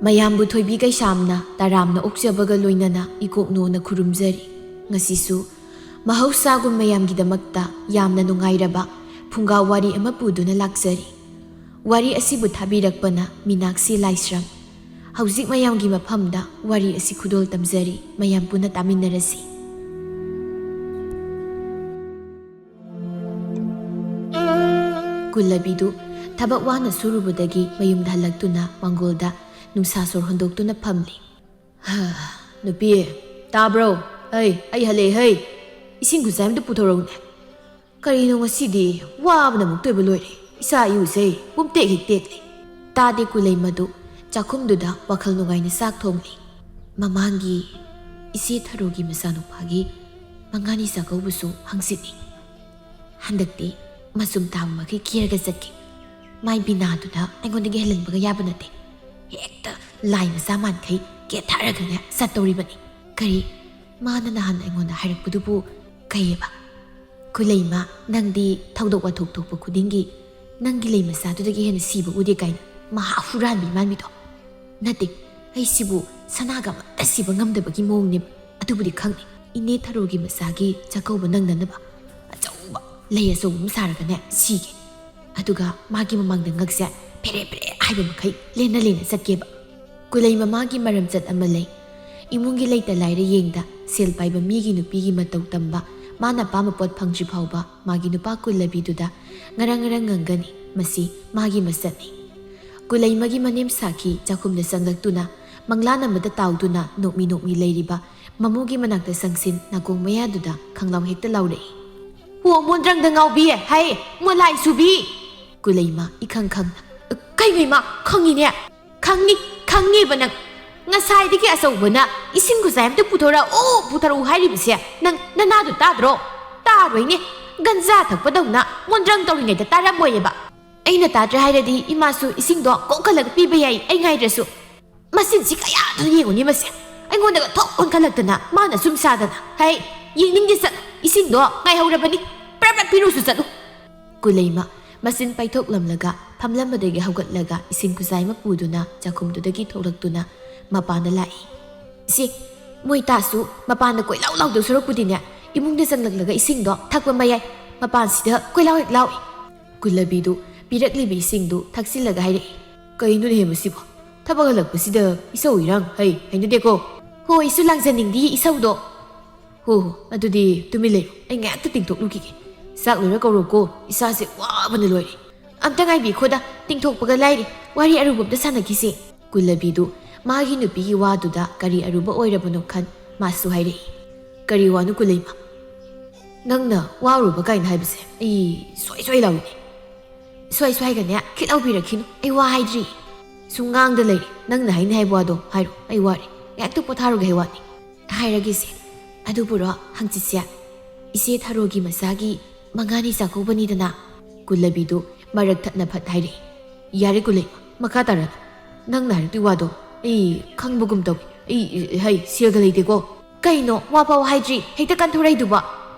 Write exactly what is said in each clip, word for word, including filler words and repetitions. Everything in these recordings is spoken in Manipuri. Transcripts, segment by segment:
ꯃꯌꯥꯝꯕꯨ ꯊꯣꯏꯕꯤ ꯀꯩꯁꯥꯝꯅ ꯇꯔꯥꯝꯅ ꯑꯣꯛꯆꯕꯒ ꯂꯣꯏꯅꯅ ꯏꯀꯣꯛꯅꯣꯅ ꯈꯨꯔꯨꯝꯖꯔꯤ꯫ ꯉꯁꯤꯁꯨ ꯃꯍꯧꯁꯥꯒꯨꯝ ꯃꯌꯥꯝꯒꯤꯗꯃꯛꯇ ꯌꯥꯝꯅ ꯅꯨꯡꯉꯥꯏꯔꯕ ꯐꯨꯡꯒꯥ ꯋꯥꯔꯤ ꯑꯃ ꯄꯨꯗꯨꯅ ꯂꯥꯛꯆꯔꯤ꯫ ꯋꯥꯔꯤ ꯑꯁꯤꯕꯨ ꯊꯥꯕꯤꯔꯛꯄꯅ ꯃꯤꯅꯥꯛꯁꯤ ꯂꯥꯏꯁ꯭ꯔꯝ꯫ ꯍꯧꯖꯤꯛ ꯃꯌꯥꯝꯒꯤ ꯃꯐꯝꯗ ꯋꯥꯔꯤ ꯑꯁꯤ ꯈꯨꯗꯣꯜ ꯇꯝꯖꯔꯤ, ꯃꯌꯥꯝ ꯄꯨꯟꯅ ꯇꯥꯃꯤꯟꯅꯔꯁꯤ꯫ ꯀꯨꯜꯂꯕꯤꯗꯨ ꯊꯕꯛ ꯋꯥꯅ ꯁꯨꯔꯨꯕꯗꯒꯤ ꯃꯌꯨꯝꯗ ꯍꯜꯂꯛꯇꯨꯅ ꯃꯪꯒꯣꯜꯗ ꯅꯨꯡꯁꯥ ꯁꯣꯔ ꯍꯣꯟꯗꯣꯛꯇꯨꯅ ꯐꯝꯂꯤ꯫ "ꯍꯥ, ꯅꯨꯄꯤ, ꯇꯥꯕ꯭ꯔꯣ? ꯍꯩ, ꯑꯩ ꯍꯜꯂꯛꯑꯦ ꯍꯩ꯫ ꯏꯁꯤꯡ ꯈꯨꯖꯥꯏ ꯑꯝꯇ ꯄꯨꯊꯣꯔꯛꯎꯅꯦ꯫ ꯀꯔꯤꯅꯣ ꯉꯁꯤꯗꯤ ꯋꯥꯕꯅ ꯑꯃꯨꯛꯇꯣꯏꯕ ꯂꯣꯏꯔꯦ꯫ ꯏꯁꯥ ꯏꯎꯁꯦ ꯄꯨꯝꯇꯦꯛ ꯍꯦꯛ ꯇꯦꯛꯂꯦ꯫" ꯇꯥꯗꯦ ꯀꯨꯂꯩꯃꯗꯨ ꯆꯥꯛꯈꯨꯝꯗꯨꯗ ꯋꯥꯈꯜ ꯅꯨꯡꯉꯥꯏꯅ ꯆꯥꯛ ꯊꯣꯡꯂꯤ꯫ ꯃꯃꯥꯡꯒꯤ ꯏꯆꯦ ꯊꯔꯣꯒꯤ ꯃꯆꯥꯅꯨꯄꯥꯒꯤ ꯃꯉꯥꯅꯤ ꯆꯥꯛꯀꯧꯕꯁꯨ ꯍꯪꯆꯤꯠꯅꯤ꯫ ꯍꯟꯗꯛꯇꯤ ꯃꯆꯨꯝ ꯇꯥꯕ ꯃꯈꯩ ꯀꯦꯔꯒ ꯆꯠꯀꯦ꯫ ꯃꯥꯏ ꯕꯤꯅꯥꯗꯨꯅ ꯑꯩꯉꯣꯟꯗꯒꯤ ꯍꯦꯜꯍꯟꯕꯒ ꯌꯥꯕ ꯅꯠꯇꯦ꯫ ꯍꯦꯛꯇ ꯂꯥꯏ ꯃꯆꯥ ꯃꯥꯟꯈꯩ ꯀꯦꯊꯔꯒꯅꯦ ꯆꯠꯇꯧꯔꯤꯕꯅꯤ꯫ ꯀꯔꯤ, ꯃꯥꯅ ꯅꯍꯥꯟ ꯑꯩꯉꯣꯟꯗ ꯍꯥꯏꯔꯛꯄꯗꯨꯕꯨ ꯀꯩꯑꯕ? "ꯈꯨꯂꯩꯃ, ꯅꯪꯗꯤ ꯊꯧꯗꯣꯛ ꯋꯥꯊꯣꯛ ꯊꯣꯛꯄ ꯈꯨꯗꯤꯡꯒꯤ ꯅꯪꯒꯤ ꯂꯩ ꯃꯆꯥꯗꯨꯗꯒꯤ ꯍꯦꯟꯅ ꯁꯤꯕ ꯎꯗꯦ" ꯀꯥꯏꯅ ꯃꯍꯥ ꯍꯨꯔꯥꯟꯕꯤ ꯃꯥꯟꯕꯤꯗꯣ꯫ ꯅꯠꯇꯦ, ꯑꯩꯁꯤꯕꯨ ꯁꯅꯥꯒ ꯑꯃꯠꯇ ꯁꯤꯕ ꯉꯝꯗꯕꯒꯤ ꯃꯑꯣꯡꯅꯦꯕ꯫ ꯑꯗꯨꯕꯨꯗꯤ ꯈꯪꯗꯦ, ꯏꯅꯦ ꯊꯔꯣꯒꯤ ꯃꯆꯥꯒꯤ ꯆꯥꯛꯀꯧꯕ ꯅꯪꯅꯅꯕ ꯑꯆꯧꯕ ꯂꯩ ꯑꯆꯧꯕ ꯑꯃ ꯁꯥꯔꯒꯅꯦ ꯁꯤꯒꯦ꯫ ꯑꯗꯨꯒ ꯃꯥꯒꯤ ꯃꯃꯥꯡꯗ ꯉꯛꯁꯦ ꯐꯦꯔꯦ ꯐꯦꯔꯦ ꯍꯥꯏꯕ ꯃꯈꯩ ꯂꯦꯟꯅ ꯂꯦꯟꯅ ꯆꯠꯀꯦꯕ꯫ ꯀꯨꯂꯩ ꯃꯃꯥꯒꯤ ꯃꯔꯝꯆꯠ ꯑꯃ ꯂꯩ꯫ ꯏꯃꯨꯡꯒꯤ ꯂꯩꯇ ꯂꯥꯏꯔ ꯌꯦꯡꯗ ꯁꯦꯜ ꯄꯥꯏꯕ ꯃꯤꯒꯤ ꯅꯨꯄꯤꯒꯤ ꯃꯇꯧ ꯇꯝꯕ, ꯃꯥꯅ ꯑꯄꯥꯝꯕ ꯄꯣꯠ ꯐꯪꯗ꯭ꯔꯤ ꯐꯥꯎꯕ ꯃꯥꯒꯤ ꯅꯨꯄꯥ ꯀꯨꯜꯂꯕꯤꯗꯨꯗ ꯉꯔꯪ ꯉꯔꯪ ꯉꯪꯒꯅꯤ꯫ ꯃꯁꯤ ꯃꯥꯒꯤ ꯃꯆꯠꯅꯤ꯫ ꯀꯨꯂꯩꯃꯒꯤ ꯃꯅꯦꯝ ꯁꯥꯈꯤ ꯆꯥꯛꯈꯨꯝꯗ ꯆꯪꯂꯛꯇꯨꯅ ꯃꯪꯂꯥꯟ ꯑꯃꯗ ꯇꯥꯎꯗꯨꯅ ꯅꯣꯛꯃꯤ ꯅꯣꯛꯃꯤ ꯂꯩꯔꯤꯕ ꯃꯃꯨꯒꯤ ꯃꯅꯥꯛꯇ ꯆꯪꯁꯤꯟ ꯅꯥꯀꯣꯡ ꯃꯌꯥꯗꯨꯗ ꯈꯪꯂꯥꯎ ꯍꯦꯛꯇ ꯂꯥꯎꯔꯛꯏ꯫ "ꯍꯣ, ꯃꯣꯟꯗ꯭ꯔꯪꯗ ꯉꯥꯎꯕꯤ, ꯍꯩ, ꯃꯣꯂꯥꯏ ꯁꯨꯕꯤ!" ꯀꯨꯂꯩꯃ ꯏꯈꯪ ꯈꯪꯅ, "ꯀꯩꯅꯣ ꯏꯃꯥ, ꯈꯪꯉꯤꯅꯦ?" "ꯈꯪꯉꯤ, ꯈꯪꯉꯦꯕ ꯅꯪ꯫ ꯉꯁꯥꯏꯗꯒꯤ ꯑꯆꯧꯕꯅ ꯏꯁꯤꯡ ꯈꯨꯖꯥꯏ ꯑꯝꯇ ꯄꯨꯊꯣꯔꯛꯑꯣ, ꯄꯨꯊꯣꯔꯛꯎ ꯍꯥꯏꯔꯤꯕꯁꯦ ꯅꯪ ꯅꯅꯥꯗꯣ ꯇꯥꯗ꯭ꯔꯣ?" "ꯇꯥꯔꯣꯏꯅꯦ, ꯒꯟꯖꯥ ꯊꯛꯄꯗꯧꯅ ꯃꯣꯟꯗ꯭ꯔꯪ ꯇꯧꯔꯤꯉꯩꯗ ꯇꯥꯔꯝꯃꯣꯏꯑꯕ꯫ ꯑꯩꯅ ꯇꯥꯗ꯭ꯔꯦ ꯍꯥꯏꯔꯗꯤ ꯏꯃꯥꯁꯨ ꯏꯁꯤꯡꯗꯣ ꯀꯣꯛ ꯀꯜꯂꯒ ꯄꯤꯕ ꯌꯥꯏ, ꯑꯩ ꯉꯥꯏꯗ꯭ꯔꯁꯨ꯫ ꯃꯆꯤꯟꯁꯤ ꯀꯌꯥꯗꯣ ꯌꯦꯡꯉꯨꯅꯦ ꯃꯁꯦ꯫ ꯑꯩꯉꯣꯟꯗꯒ ꯊꯣꯛ ꯑꯣꯟꯈꯠꯂꯛꯇꯅ ꯃꯥꯅ ꯁꯨꯝ ꯁꯥꯗꯅ꯫ ꯍꯩ, ꯌꯦꯡꯅꯤꯡꯗꯦ, ꯆꯠꯂꯨ꯫ ꯏꯁꯤꯡꯗꯣ ꯉꯥꯏꯍꯧꯔꯕꯅꯤ꯫ ꯄ꯭ꯔꯞ ꯄ꯭ꯔꯞ ꯄꯤꯔꯨꯁꯨ ꯆꯠꯂꯨ꯫" ꯀꯨꯂꯩꯃ ꯃꯆꯤꯟ ꯄꯩꯊꯣꯛꯂꯝꯂꯒ ꯐꯝꯂꯝꯕꯗꯒꯤ ꯍꯧꯒꯠꯂꯒ ꯏꯁꯤꯡ ꯈꯨꯖꯥꯏ ꯑꯃ ꯄꯨꯗꯨꯅ ꯆꯥꯛꯈꯨꯝꯗꯨꯗꯒꯤ ꯊꯣꯛꯂꯛꯇꯨꯅ ꯃꯄꯥꯟꯗ ꯂꯥꯛꯏ꯫ "ꯏꯆꯦ, ꯃꯣꯏ ꯇꯥꯁꯨ ꯃꯄꯥꯟꯗ ꯀꯣꯏꯂꯥꯎ ꯂꯥꯎꯗꯧ ꯁꯔꯨꯛꯄꯨꯗꯤꯅꯦ, ꯏꯃꯨꯡꯗ ꯆꯪꯂꯛꯂꯒ ꯏꯁꯤꯡꯗꯣ ꯊꯛꯄ ꯃꯌꯥꯏ ꯃꯄꯥꯟꯁꯤꯗ ꯀꯣꯏꯂꯥꯎ ꯍꯦꯛ ꯂꯥꯎꯏ꯫" ꯀꯨꯜꯂꯕꯤꯗꯨ ꯄꯤꯔꯛꯂꯤꯕ ꯏꯁꯤꯡꯗꯨ ꯊꯛꯆꯤꯜꯂꯒ ꯍꯥꯏꯔꯛꯏ꯫ "ꯀꯩꯅꯣꯅꯦꯍꯦ ꯃꯁꯤꯕꯣ? ꯊꯕꯛ ꯍꯜꯂꯛꯄꯁꯤꯗ ꯏꯁꯧ ꯏꯔꯥꯡ ꯍꯩ ꯍꯩꯅꯗꯦꯀꯣ꯫" "ꯍꯣ, ꯑꯩꯁꯨ ꯂꯥꯡꯖꯅꯤꯡꯗꯤ ꯏꯁꯧꯗꯣ꯫" "ꯍꯣ ꯍꯣ, ꯑꯗꯨꯗꯤ ꯇꯨꯃꯤꯟ ꯂꯩꯔꯣ, ꯑꯩ ꯉꯥꯏꯍꯥꯛꯇ ꯇꯤꯡꯊꯣꯛꯂꯨꯈꯤꯒꯦ꯫ ꯆꯥꯛ ꯂꯣꯏꯔ ꯀꯧꯔꯣꯀꯣ, ꯏꯁꯥꯁꯦ ꯋꯥꯕꯅ ꯂꯣꯏꯔꯦ꯫" "ꯑꯝꯇ ꯉꯥꯏꯕꯤꯈꯣꯗ, ꯇꯤꯡꯊꯣꯛꯄꯒ ꯂꯥꯏꯔꯤ, ꯋꯥꯔꯤ ꯑꯔꯨꯕ ꯑꯝꯇ ꯁꯥꯟꯅꯈꯤꯁꯦ꯫" ꯀꯨꯜꯂꯕꯤꯗꯨ ꯃꯥꯒꯤ ꯅꯨꯄꯤꯒꯤ ꯋꯥꯗꯨꯗ ꯀꯔꯤ ꯑꯔꯨꯕ ꯑꯣꯏꯔꯕꯅꯣ ꯈꯟ ꯃꯥꯁꯨ ꯍꯥꯏꯔꯛꯏ꯫ "ꯀꯔꯤ ꯋꯥꯅꯣ ꯀꯨꯂꯩꯃ? ꯅꯪꯅ ꯋꯥ ꯑꯔꯨꯕ ꯀꯥꯏꯅ ꯍꯥꯏꯕꯁꯦ ꯑꯩ ꯁ꯭ꯋꯥꯏ ꯁ꯭ꯋꯥꯏ ꯂꯥꯎꯏꯅꯦ꯫" "ꯁ꯭ꯋꯥꯏ ꯁ꯭ꯋꯥꯏꯒꯅꯦ ꯈꯤꯠ ꯂꯥꯎꯕꯤꯔꯛꯈꯤꯅꯨ, ꯑꯩ ꯋꯥ ꯍꯥꯏꯗ꯭ꯔꯤ꯫" "ꯁꯨꯝ ꯉꯥꯡꯗ ꯂꯩꯔꯦ, ꯅꯪꯅ ꯍꯥꯏꯅꯤ ꯍꯥꯏꯕ ꯋꯥꯗꯣ ꯍꯥꯏꯔꯣ, ꯑꯩ ꯋꯥꯔꯦ, ꯉꯥꯏꯍꯥꯛꯇ ꯄꯣꯊꯥꯔꯨꯒꯦ ꯍꯥꯏ ꯋꯥꯅꯤ꯫" "ꯍꯥꯏꯔꯒꯦꯁꯦ, ꯑꯗꯨꯕꯨꯔꯣ ꯍꯪꯆꯤꯠꯁꯦ ꯏꯆꯦ ꯊꯔꯣꯒꯤ ꯃꯆꯥꯒꯤ ꯃꯉꯥꯅꯤ ꯆꯥꯛꯀꯧꯕꯅꯤꯗꯅ꯫" ꯀꯨꯜꯂꯕꯤꯗꯨ ꯃꯔꯛ ꯊꯠꯅ ꯐꯠ ꯍꯥꯏꯔꯛꯏ꯫ "ꯌꯥꯔꯦ ꯀꯨꯂꯩꯃ, ꯃꯈꯥ ꯇꯥꯔꯅꯨ꯫ ꯅꯪꯅ ꯍꯥꯏꯔꯛꯇꯣꯏ ꯋꯥꯗꯣ ꯑꯩ ꯈꯪꯕꯒꯨꯝ ꯇꯧꯏ꯫ ꯑꯩ, ꯍꯩ, ꯁꯦꯜꯒ ꯂꯩꯇꯦꯀꯣ꯫" "ꯀꯩꯅꯣ, ꯋꯥ ꯐꯥꯎ ꯍꯥꯏꯗ꯭ꯔꯤ, ꯍꯦꯛꯇ ꯀꯟꯊꯣꯔꯛꯏꯗꯨꯕꯣ?"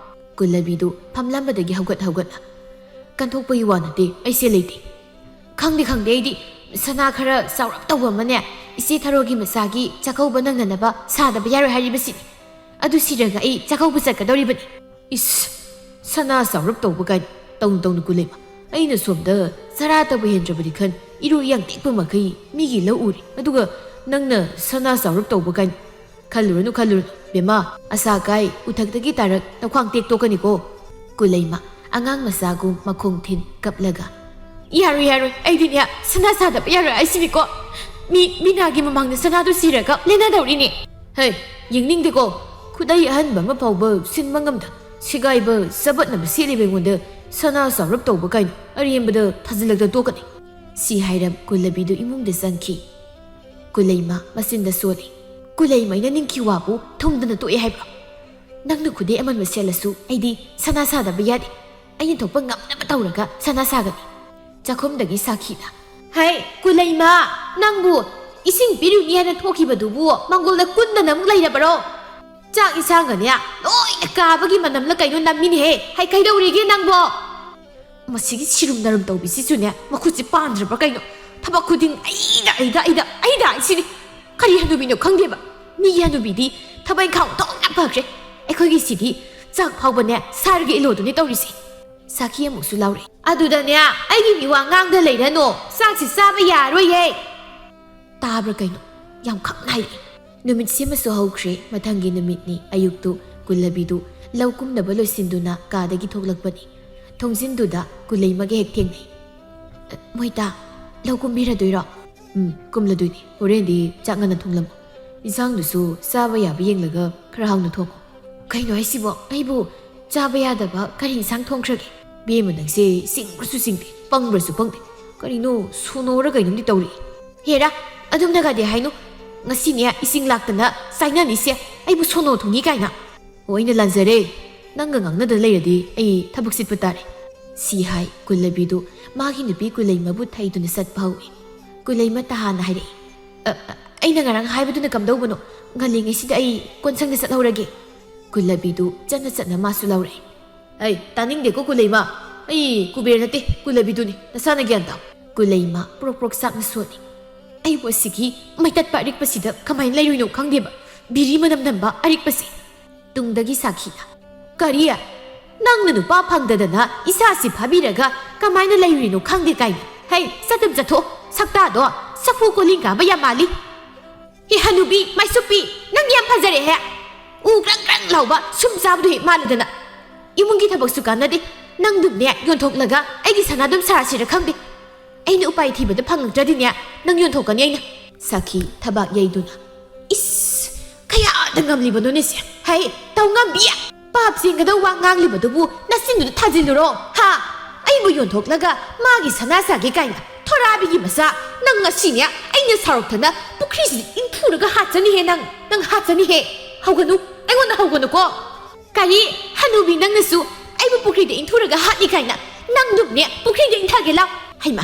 ꯀꯨꯜꯂꯕꯤꯗꯨ ꯐꯝꯂꯝꯕꯗꯒꯤ ꯍꯧꯒꯠ ꯍꯧꯒꯠꯅ, "ꯀꯟꯊꯣꯛꯄꯒꯤ ꯋꯥ ꯅꯠꯇꯦ, ꯑꯩ ꯁꯦꯜ ꯂꯩꯇꯦ꯫" "ꯈꯪꯗꯦ, ꯈꯪꯗꯦ, ꯑꯩꯗꯤ ꯁꯅꯥ ꯈꯔ ꯆꯥꯎꯔꯞ ꯇꯧꯕ ꯑꯃꯅꯦ, ꯏꯆꯦ ꯊꯔꯣꯒꯤ ꯃꯆꯥꯒꯤ ꯆꯥꯛꯀꯧꯕ ꯅꯪꯅꯅꯕ ꯁꯥꯗꯕ ꯌꯥꯔꯣꯏ ꯍꯥꯏꯔꯤꯕꯁꯤꯅꯤ꯫ ꯑꯗꯨ ꯁꯤꯔꯒ ꯑꯩ ꯆꯥꯛꯀꯧꯕ ꯆꯠꯀꯗꯧꯔꯤꯕꯅꯤ꯫" "ꯏꯁ, ꯁꯅꯥ ꯆꯥꯎꯔꯞ ꯇꯧꯕ ꯀꯥꯏꯅ, ꯇꯧꯅꯨ, ꯇꯧꯅꯨ ꯀꯨꯂꯩꯃ꯫ ꯑꯩꯅ ꯁꯣꯝꯗ ꯆꯔꯥꯇꯕꯨ ꯍꯦꯟꯗ꯭ꯔꯕꯗꯤ ꯈꯟ, ꯏꯔꯨ ꯏꯌꯥꯡ ꯇꯦꯛꯄ ꯃꯈꯩ ꯃꯤꯒꯤ ꯂꯧ ꯎꯔꯦ, ꯑꯗꯨꯒ ꯅꯪꯅ ꯁꯅꯥ ꯆꯥꯎꯔꯞ ꯇꯧꯕ ꯀꯥꯏꯅ꯫ ꯈꯜꯂꯨꯔꯅꯨ, ꯈꯜꯂꯨꯔꯅꯨ, ꯕꯦꯝꯃ, ꯑꯁꯥ ꯀꯥꯏ ꯎꯊꯛꯇꯒꯤ ꯇꯥꯔꯛ ꯅꯈ꯭ꯋꯥꯡ ꯇꯦꯛ ꯇꯣꯛꯀꯅꯤꯀꯣ꯫" ꯀꯨꯂꯩꯃ ꯑꯉꯥꯡ ꯃꯆꯥꯒꯨꯝ ꯃꯈꯣꯡ ꯊꯤꯟ ꯀꯞꯂꯒ, "ꯌꯥꯔꯣꯏ, ꯌꯥꯔꯣꯏ, ꯑꯩꯗꯤꯅꯦ ꯁꯅꯥ ꯁꯥꯗꯕ ꯌꯥꯔꯣꯏ ꯍꯥꯏꯁꯤꯅꯤꯀꯣ꯫ ꯃꯤ ꯃꯤꯅꯥꯒꯤ ꯃꯃꯥꯡꯗ ꯁꯅꯥꯗꯨ ꯁꯤꯔꯒ ꯂꯦꯟꯅꯗꯧꯔꯤꯅꯤ꯫" "ꯍꯩ, ꯌꯦꯡꯅꯤꯡꯗꯦꯀꯣ꯫ ꯈꯨꯗꯩ ꯑꯍꯟꯕ ꯑꯃ ꯐꯥꯎꯕ ꯁꯤꯟꯕ ꯉꯝꯗ ꯁꯤꯒꯥꯏꯕ ꯆꯕꯠꯅꯕ ꯁꯦꯠꯂꯤꯕ ꯑꯩꯉꯣꯟꯗ ꯁꯅꯥ ꯆꯥꯎꯔꯞ ꯇꯧꯕ ꯀꯥꯏꯅ ꯑꯔꯦꯝꯕꯗ ꯊꯥꯖꯤꯜꯂꯛꯇ ꯇꯣꯛꯀꯅꯤ꯫" ꯁꯤ ꯍꯥꯏꯔꯝ ꯀꯨꯜꯂꯕꯤꯗꯨ ꯏꯃꯨꯡꯗ ꯆꯪꯈꯤ꯫ ꯀꯨꯂꯩꯃ ꯃꯆꯤꯟꯗ ꯁꯣꯜꯂꯤ꯫ "ꯀꯨꯂꯩꯃ, ꯑꯩꯅ ꯅꯤꯡꯈꯤ ꯋꯥꯕꯨ ꯊꯨꯝꯗꯅ ꯇꯣꯛꯑꯦ ꯍꯥꯏꯕ꯭ꯔꯣ? ꯅꯪꯅ ꯈꯨꯗꯩ ꯑꯃꯟꯕ ꯁꯦꯠꯂꯁꯨ ꯑꯩꯗꯤ ꯁꯅꯥ ꯁꯥꯗꯕ ꯌꯥꯗꯦ꯫ ꯑꯩꯅ ꯊꯣꯛꯄ ꯉꯝꯅꯕ ꯇꯧꯔꯒ ꯁꯅꯥ ꯁꯥꯒꯅꯤ꯫" ꯆꯥꯛꯈꯨꯝꯗꯒꯤ ꯁꯥꯈꯤꯅ, "ꯍꯩ, ꯀꯨꯂꯩꯃ, ꯅꯪꯕꯨ ꯏꯁꯤꯡ ꯄꯤꯔꯨꯅꯤ ꯍꯥꯏꯅ ꯊꯣꯛꯈꯤꯕꯗꯨꯕꯨ ꯃꯪꯒꯣꯜꯗ ꯀꯨꯟꯗꯅ ꯑꯃꯨꯛ ꯂꯩꯔꯕꯔꯣ? ꯆꯥꯛ ꯏꯟꯁꯥꯡꯒꯅꯦ ꯂꯣꯏꯅ ꯀꯥꯕꯒꯤ ꯃꯅꯝꯂ ꯀꯩꯅꯣ ꯅꯝꯃꯤꯅꯦꯍꯦ꯫ ꯍꯩ, ꯀꯩꯗꯧꯔꯤꯒꯦ ꯅꯪꯕꯣ?" ꯃꯁꯤꯒꯤ ꯁꯤꯔꯨꯝ ꯅꯔꯨꯝ ꯇꯧꯕꯤꯁꯤꯁꯨꯅꯦ, ꯃꯈꯨꯠꯁꯤ ꯄꯥꯟꯗ꯭ꯔꯕ꯭ꯔꯥ ꯀꯩꯅꯣ? ꯊꯕꯛ ꯈꯨꯗꯤꯡ ꯑꯩꯗ, ꯑꯩꯗ, ꯑꯩꯗ, ꯑꯩꯗ ꯁꯤꯅꯤ꯫ ꯀꯔꯤ ꯍꯅꯨꯕꯤꯅꯣ ꯈꯪꯗꯦꯕ꯫ ꯃꯤꯒꯤ ꯍꯅꯨꯕꯤꯗꯤ ꯊꯕꯛ ꯏꯪꯈꯥꯡ ꯑꯣꯟꯊꯣꯛꯅ ꯐꯈ꯭ꯔꯦ꯫ ꯑꯩꯈꯣꯏꯒꯤ ꯁꯤꯗꯤ ꯆꯥꯛ ꯐꯥꯎꯕꯅꯦ ꯁꯥꯔꯒ ꯏꯜꯂꯣꯗꯨꯅꯤ ꯇꯧꯔꯤꯁꯦ꯫ ꯁꯥꯈꯤ ꯑꯃꯨꯛꯁꯨ ꯂꯥꯎꯔꯦ꯫ "ꯑꯗꯨꯗꯅꯦ, ꯑꯩꯒꯤ ꯃꯤꯋꯥ ꯉꯥꯡꯗ ꯂꯩꯔꯅꯨ꯫ ꯆꯥꯛꯁꯤ ꯆꯥꯕ ꯌꯥꯔꯣꯏꯌꯦ꯫ ꯇꯥꯕ꯭ꯔꯥ ꯀꯩꯅꯣ? ꯌꯥꯝ ꯈꯪꯅ ꯍꯥꯏꯔꯛꯏ꯫" ꯅꯨꯃꯤꯠ ꯁꯤꯃꯁꯨ ꯍꯧꯈ꯭ꯔꯦ꯫ ꯃꯊꯪꯒꯤ ꯅꯨꯃꯤꯠꯅꯤ꯫ ꯑꯌꯨꯛꯇꯨ ꯀꯨꯜꯂꯕꯤꯗꯨ ꯂꯧ ꯀꯨꯝꯅꯕ ꯂꯣꯏꯁꯤꯟꯗꯨꯅ ꯀꯥꯗꯒꯤ ꯊꯣꯛꯂꯛꯄꯅꯤ꯫ ꯊꯣꯡꯖꯤꯟꯗꯨꯗ ꯀꯨꯂꯩꯃꯒ ꯍꯦꯛ ꯊꯦꯡꯅꯩ꯫ "ꯃꯣꯏꯇꯥ, ꯂꯧ ꯀꯨꯝꯕꯤꯔꯗꯣꯏꯔꯣ?" "ꯎꯝ, ꯀꯨꯝꯂꯗꯣꯏꯅꯤ꯫ ꯍꯣꯔꯦꯟꯗꯤ ꯆꯥꯛ ꯉꯟꯅ ꯊꯣꯡꯂꯝꯃꯣ꯫ ꯏꯟꯁꯥꯡꯗꯨꯁꯨ ꯆꯥꯕ ꯌꯥꯕ ꯌꯦꯡꯂꯒ ꯈꯔ ꯍꯥꯎꯅ ꯊꯣꯡꯉꯣ꯫" "ꯀꯩꯅꯣ ꯍꯥꯏꯁꯤꯕꯣ? ꯑꯩꯕꯨ ꯆꯥꯕ ꯌꯥꯗꯕ ꯀꯔꯤ ꯏꯟꯁꯥꯡ ꯊꯣꯡꯈ꯭ꯔꯒꯦ?" "ꯕꯦꯝꯃ, ꯅꯪꯁꯦ ꯁꯤꯡꯕ꯭ꯔꯁꯨ ꯁꯤꯡꯗꯦ, ꯄꯪꯕ꯭ꯔꯁꯨ ꯄꯪꯗꯦ꯫ ꯀꯔꯤꯅꯣ, ꯁꯣꯅꯣꯔ ꯀꯩꯅꯣꯝꯗꯤ ꯇꯧꯔꯤ꯫" "ꯍꯦꯔꯥ, ꯑꯗꯨꯝꯅꯒꯗꯤ ꯍꯥꯏꯅꯨ꯫ ꯉꯁꯤꯅꯦ ꯏꯁꯤꯡ ꯂꯥꯛꯇꯅ ꯆꯥꯏꯅꯅꯤꯁꯦ, ꯑꯩꯕꯨ ꯁꯣꯅꯣ ꯊꯨꯡꯉꯤ ꯀꯥꯏꯅ꯫" "ꯑꯣ, ꯑꯩꯅ ꯂꯥꯟꯖꯔꯦ꯫ ꯅꯪꯒ ꯉꯥꯡꯅꯗꯅ ꯂꯩꯔꯗꯤ ꯑꯩ ꯊꯕꯛ ꯆꯤꯠꯄ ꯇꯥꯔꯦ꯫" ꯁꯤ ꯍꯥꯏ ꯀꯨꯜꯂꯕꯤꯗꯨ ꯃꯥꯒꯤ ꯅꯨꯄꯤ ꯀꯨꯂꯩꯃꯕꯨ ꯊꯩꯗꯨꯅ ꯆꯠꯄ ꯍꯧꯏ꯫ ꯀꯨꯂꯩꯃ ꯇꯍꯥꯟꯅ ꯍꯥꯏꯔꯛꯏ, "ꯑ, ꯑ, ꯑꯩꯅ ꯉꯔꯥꯡ ꯍꯥꯏꯕꯗꯨꯅ ꯀꯝꯗꯧꯕꯅꯣ? ꯉꯜꯂꯤꯉꯩꯁꯤꯗ ꯑꯩ ꯀꯣꯟꯁꯪꯗ ꯆꯠꯍꯧꯔꯒꯦ꯫" ꯀꯨꯜꯂꯕꯤꯗꯨ ꯆꯠꯅ ꯆꯠꯅ ꯃꯥꯁꯨ ꯂꯥꯎꯔꯛꯏ꯫ "ꯑꯩ ꯇꯥꯅꯤꯡꯗꯦꯀꯣ ꯀꯨꯂꯩꯃ꯫ ꯑꯩ ꯀꯨꯕꯦꯔ ꯅꯠꯇꯦ, ꯀꯨꯜꯂꯕꯤꯗꯨꯅꯤ꯫ ꯅꯁꯥꯅ ꯒ꯭ꯌꯥꯟ ꯇꯥꯎ꯫" ꯀꯨꯂꯩꯃ ꯄ꯭ꯔꯣꯛ ꯄ꯭ꯔꯣꯛ ꯆꯥꯛꯅ ꯁꯣꯜꯂꯤ꯫ "ꯑꯩꯕꯨ ꯑꯁꯤꯒꯤ ꯃꯩꯇꯠꯄ ꯑꯔꯤꯛꯄꯁꯤꯗ ꯀꯃꯥꯏꯅ ꯂꯩꯔꯨꯏꯅꯣ ꯈꯪꯗꯦꯕ, ꯕꯤꯔꯤ ꯃꯅꯝ ꯅꯝꯕ ꯑꯔꯤꯛꯄꯁꯤ꯫" ꯇꯨꯡꯗꯒꯤ ꯁꯥꯈꯤꯅ, "ꯀꯔꯤ? ꯅꯪꯅ ꯅꯨꯄꯥ ꯐꯪꯗꯗꯅ ꯏꯆꯥꯁꯤ ꯐꯥꯕꯤꯔꯒ ꯀꯃꯥꯏꯅ ꯂꯩꯔꯨꯏꯅꯣ ꯈꯪꯗꯦ ꯀꯥꯏꯅ? ꯍꯩ, ꯆꯠꯇꯨꯝ ꯆꯠꯊꯣꯛ, ꯁꯛꯇꯥꯗꯣ ꯁꯐꯨ ꯀꯣꯂꯤꯡ ꯀꯥꯕ ꯌꯥꯝ ꯃꯥꯜꯂꯤ꯫ ꯍꯦ ꯍꯅꯨꯕꯤ, ꯃꯥꯏꯁꯨꯞꯄꯤ, ꯅꯪ ꯌꯥꯝ ꯐꯖꯔꯦꯍꯦ꯫ ꯎ ꯀ꯭ꯔꯪ ꯀ꯭ꯔꯪ ꯂꯥꯎꯕ ꯁꯨꯝ ꯆꯥꯕꯗꯨ ꯍꯦꯛ ꯃꯥꯜꯂꯗꯅ꯫ ꯏꯃꯨꯡꯒꯤ ꯊꯕꯛꯁꯨ ꯀꯥꯟꯅꯗꯦ, ꯅꯪꯗꯨꯝꯅꯦ ꯌꯣꯟꯊꯣꯛꯂꯒ ꯑꯩꯒꯤ ꯁꯅꯥꯗꯨꯝ ꯁꯥꯔꯁꯤꯔ ꯈꯪꯗꯦ꯫ ꯑꯩꯅ ꯎꯄꯥꯏ ꯊꯤꯕꯗ ꯐꯪꯉꯛꯇ꯭ꯔꯗꯤꯅꯦ, ꯅꯪ ꯌꯣꯟꯊꯣꯛꯀꯅꯤ ꯑꯩꯅ꯫" ꯁꯥꯈꯤ ꯊꯕꯥꯛ ꯌꯩꯗꯨꯅ, "ꯏꯁ, ꯀꯌꯥꯗ ꯉꯝꯂꯤꯕꯅꯣꯅꯦ ꯁꯦ? ꯍꯩ, ꯇꯧ ꯉꯝꯕꯤ! ꯄꯥꯞ ꯆꯦꯟꯒꯗꯧ ꯋꯥ ꯉꯥꯡꯂꯤꯕꯗꯨꯕꯨ ꯅꯆꯤꯟꯗꯨꯗ ꯊꯥꯖꯤꯜꯂꯨꯔꯣ, ꯍꯥ? ꯑꯩꯕꯨ ꯌꯣꯟꯊꯣꯛꯂꯒ ꯃꯥꯒꯤ ꯁꯅꯥ ꯁꯥꯒꯦ ꯀꯥꯏꯅ ꯊꯣꯔꯥꯕꯤꯒꯤ ꯃꯆꯥ, ꯅꯪ ꯉꯁꯤꯅꯦ ꯑꯩꯅ ꯁꯥꯎꯔꯛꯇꯅ ꯄꯨꯈ꯭ꯔꯤꯁꯤꯗ ꯏꯟꯊꯨꯔꯒ ꯍꯥꯠꯆꯅꯤꯍꯦ ꯅꯪ, ꯅꯪ ꯍꯥꯠꯆꯅꯤꯍꯦ꯫ ꯍꯧꯒꯅꯨ, ꯑꯩꯉꯣꯟꯗ ꯍꯧꯒꯅꯨꯀꯣ꯫" "ꯀꯔꯤ? ꯍꯅꯨꯕꯤ, ꯅꯪꯅꯁꯨ ꯑꯩꯕꯨ ꯄꯨꯈ꯭ꯔꯤꯗ ꯏꯟꯊꯨꯔꯒ ꯍꯥꯠꯅꯤ ꯀꯥꯏꯅ? ꯅꯪꯗꯨꯝꯅꯦ ꯄꯨꯈ꯭ꯔꯤꯗ ꯏꯟꯊꯒꯦ ꯂꯥꯎ꯫" "ꯍꯩꯃꯥ,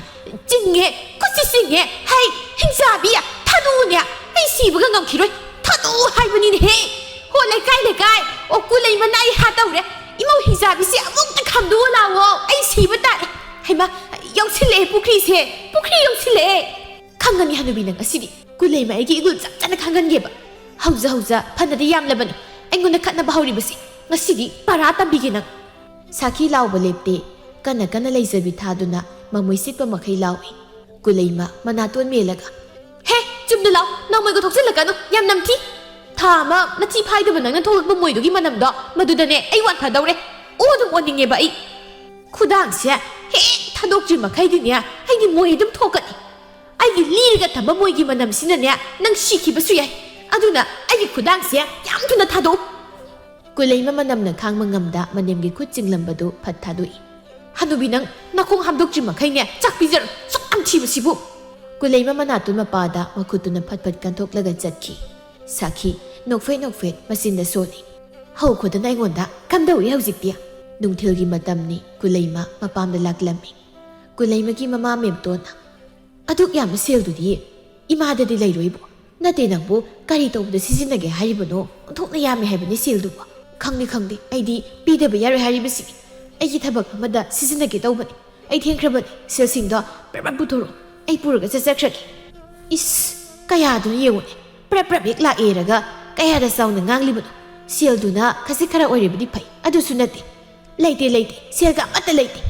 ꯆꯤꯡꯉꯦ, ꯈꯨꯠꯁꯤ ꯆꯤꯡꯉꯦ꯫ ꯍꯩ, ꯍꯤꯡꯆꯥꯕꯤ, ꯊꯥꯗꯣꯛꯎꯅꯦ꯫ ꯑꯩ ꯁꯤꯕꯒ ꯉꯝꯈꯤꯔꯣꯏ꯫ ꯊꯥꯗꯣꯛꯎ ꯍꯥꯏꯕꯅꯤꯅꯦꯍꯦ꯫ ꯍꯣ, ꯂꯩꯀꯥꯏ, ꯂꯩꯀꯥꯏ, ꯑꯣ, ꯀꯨꯂꯩꯃꯅ ꯑꯩ ꯍꯥꯠꯇꯧꯔꯦ꯫ ꯏꯃꯧ ꯍꯤꯡꯆꯥꯕꯤꯁꯦ ꯑꯃꯨꯛꯇ ꯈꯥꯝꯗꯣꯛꯑꯣ ꯂꯥꯛꯑꯣ, ꯑꯩ ꯁꯤꯕ ꯇꯥꯔꯦ꯫ ꯍꯩꯃꯥ, ꯌꯧꯁꯤꯜꯂꯛꯑꯦ ꯄꯨꯈ꯭ꯔꯤꯁꯦ, ꯄꯨꯈ꯭ꯔꯤ ꯌꯧꯁꯤꯜꯂꯛꯑꯦ꯫ ꯈꯪꯒꯅꯤ ꯍꯅꯨꯕꯤ ꯅꯪ ꯉꯁꯤꯗꯤ꯫ ꯀꯨꯂꯩꯃ ꯑꯩꯒꯤ ꯏꯒꯨꯜ ꯆꯞ ꯆꯥꯅ ꯈꯪꯍꯟꯒꯦꯕ꯫ ꯍꯧꯖ ꯍꯧꯖ ꯐꯅꯗꯤ ꯌꯥꯝꯂꯕꯅꯤ ꯑꯩꯉꯣꯟꯗ ꯈꯠꯅꯕ ꯍꯧꯔꯤꯕꯁꯤ꯫ ꯉꯁꯤꯗꯤ ꯄꯔꯥ ꯇꯝꯕꯤꯒꯦ ꯅꯪ꯫ ꯁꯥꯈꯤ ꯂꯥꯎꯕ ꯂꯦꯞꯇꯦ꯫ ꯀꯟꯅ ꯀꯟꯅ ꯂꯩꯖꯕꯤ ꯊꯥꯗꯨꯅ ꯃꯃꯣꯏ ꯁꯤꯠꯄ ꯃꯈꯩ ꯂꯥꯎꯏ꯫ ꯀꯨꯂꯩꯃ ꯃꯅꯥꯇꯣꯟ ꯃꯦꯜꯂꯒ, "ꯍꯦ, ꯆꯨꯝꯅ ꯂꯥꯎ, ꯅꯣꯡꯃꯩꯒ ꯊꯣꯛꯆꯤꯜꯂꯛꯀꯅꯨ, ꯌꯥꯝ ꯅꯝꯊꯤ꯫ ꯊꯥ ꯑꯃ ꯅꯊꯤ ꯐꯥꯏꯗꯕ ꯅꯪꯅ ꯊꯣꯛꯂꯛꯄ ꯃꯣꯏꯗꯨꯒꯤ ꯃꯅꯝꯗꯣ, ꯃꯗꯨꯗꯅꯦ ꯑꯩ ꯋꯥꯟꯊꯗꯧꯔꯦ꯫ ꯑꯣ ꯑꯗꯨꯝ ꯑꯣꯟꯅꯤꯡꯉꯦꯕ ꯑꯩ꯫ ꯈꯨꯗꯥꯡꯁꯦ ꯍꯦꯛ ꯊꯥꯗꯣꯛꯇ꯭ꯔꯤ ꯃꯈꯩꯗꯤꯅꯦ ꯑꯩꯗꯤ ꯃꯣꯏ ꯑꯗꯨꯝ ꯊꯣꯛꯀꯅꯤ꯫ ꯑꯩꯒꯤ ꯂꯤꯔꯒ ꯊꯝꯕ ꯃꯣꯏꯒꯤ ꯃꯅꯝꯁꯤꯅꯅꯦ ꯅꯪ ꯁꯤꯈꯤꯕꯁꯨ ꯌꯥꯏ꯫ ꯑꯗꯨꯅ ꯑꯩꯒꯤ ꯈꯨꯗꯥꯡꯁꯦ ꯌꯥꯝ ꯊꯨꯅ ꯊꯥꯗꯣꯛꯎ꯫" ꯀꯨꯂꯩꯃ ꯃꯅꯝꯅ ꯈꯥꯡꯕ ꯉꯝꯗ ꯃꯅꯦꯝꯒꯤ ꯈꯨꯠ ꯆꯤꯡꯂꯝꯕꯗꯨ ꯐꯠ ꯊꯥꯗꯣꯛꯏ꯫ "ꯍꯅꯨꯕꯤ ꯅꯪ ꯅꯈꯣꯡ ꯍꯥꯝꯗꯣꯛꯇ꯭ꯔꯤ ꯃꯈꯩꯅꯦ ꯆꯥꯛ ꯄꯤꯖꯔꯣꯏ, ꯁꯨꯛ ꯌꯥꯝ ꯊꯤꯕꯁꯤꯕꯨ!" ꯀꯨꯂꯩꯃ ꯃꯅꯥꯇꯣꯟ ꯃꯄꯥꯗ ꯃꯈꯨꯠꯇꯨꯅ ꯐꯠ ꯐꯠ ꯀꯟꯊꯣꯛꯂꯒ ꯆꯠꯈꯤ꯫ ꯁꯥꯈꯤ ꯅꯣꯛꯐꯦꯠ ꯅꯣꯛꯐꯦꯠ ꯃꯆꯤꯟꯗ ꯁꯣꯜꯂꯤ꯫ "ꯍꯧꯈꯣꯗꯅ ꯑꯩꯉꯣꯟꯗ ꯀꯝꯗꯧꯔꯤ ꯍꯧꯖꯤꯛꯇꯤ?" ꯅꯨꯡꯊꯤꯜꯒꯤ ꯃꯇꯝꯅꯤ꯫ ꯀꯨꯂꯩꯃ ꯃꯄꯥꯝꯗ ꯂꯥꯛꯂꯝꯃꯤ꯫ ꯀꯨꯂꯩꯃꯒꯤ ꯃꯃꯥ ꯃꯦꯝꯇꯣꯟꯅ, "ꯑꯗꯨꯛ ꯌꯥꯝꯕ ꯁꯦꯜꯗꯨꯗꯤ ꯏꯃꯥꯗꯗꯤ ꯂꯩꯔꯣꯏꯕꯣ꯫ ꯅꯠꯇꯦ ꯅꯪꯕꯨ ꯀꯔꯤ ꯇꯧꯕꯗ ꯁꯤꯖꯤꯟꯅꯒꯦ ꯍꯥꯏꯔꯤꯕꯅꯣ? ꯑꯣꯟꯊꯣꯛꯅ ꯌꯥꯝꯃꯦ ꯍꯥꯏꯕꯅꯤ ꯁꯦꯜꯗꯨꯕꯨ꯫" "ꯈꯪꯗꯦ, ꯈꯪꯗꯦ, ꯑꯩꯗꯤ ꯄꯤꯗꯕ ꯌꯥꯔꯣꯏ ꯍꯥꯏꯔꯤꯕꯁꯤꯅꯤ꯫ ꯑꯩꯒꯤ ꯊꯕꯛ ꯑꯃꯗ ꯁꯤꯖꯤꯟꯅꯒꯦ ꯇꯧꯕꯅꯤ꯫ ꯑꯩ ꯊꯦꯡꯈ꯭ꯔꯕꯅꯤ꯫ ꯁꯦꯜꯁꯤꯡꯗꯣ ꯄ꯭ꯔꯞ ꯄ꯭ꯔꯞ ꯄꯨꯊꯣꯔꯛꯑꯣ꯫ ꯑꯩ ꯄꯨꯔꯒ ꯆꯠꯆꯈ꯭ꯔꯒꯦ꯫" ꯏꯁ, ꯀꯌꯥꯗꯨꯅ ꯌꯦꯡꯉꯨꯅꯦ꯫ ꯄ꯭ꯔꯞ ꯄ꯭ꯔꯞ ꯍꯦꯛ ꯂꯥꯛꯑꯦꯔꯒ ꯀꯌꯥꯗ ꯆꯥꯎꯅ ꯉꯥꯡꯂꯤꯕꯅꯣ? ꯁꯦꯜꯗꯨꯅ ꯈꯖꯤꯛ ꯈꯔ ꯑꯣꯏꯔꯕꯗꯤ ꯐꯩ, ꯑꯗꯨꯁꯨ ꯅꯠꯇꯦ꯫ "ꯂꯩꯇꯦ, ꯂꯩꯇꯦ, ꯁꯦꯜꯒ ꯑꯃꯠꯇ ꯂꯩꯇꯦ꯫"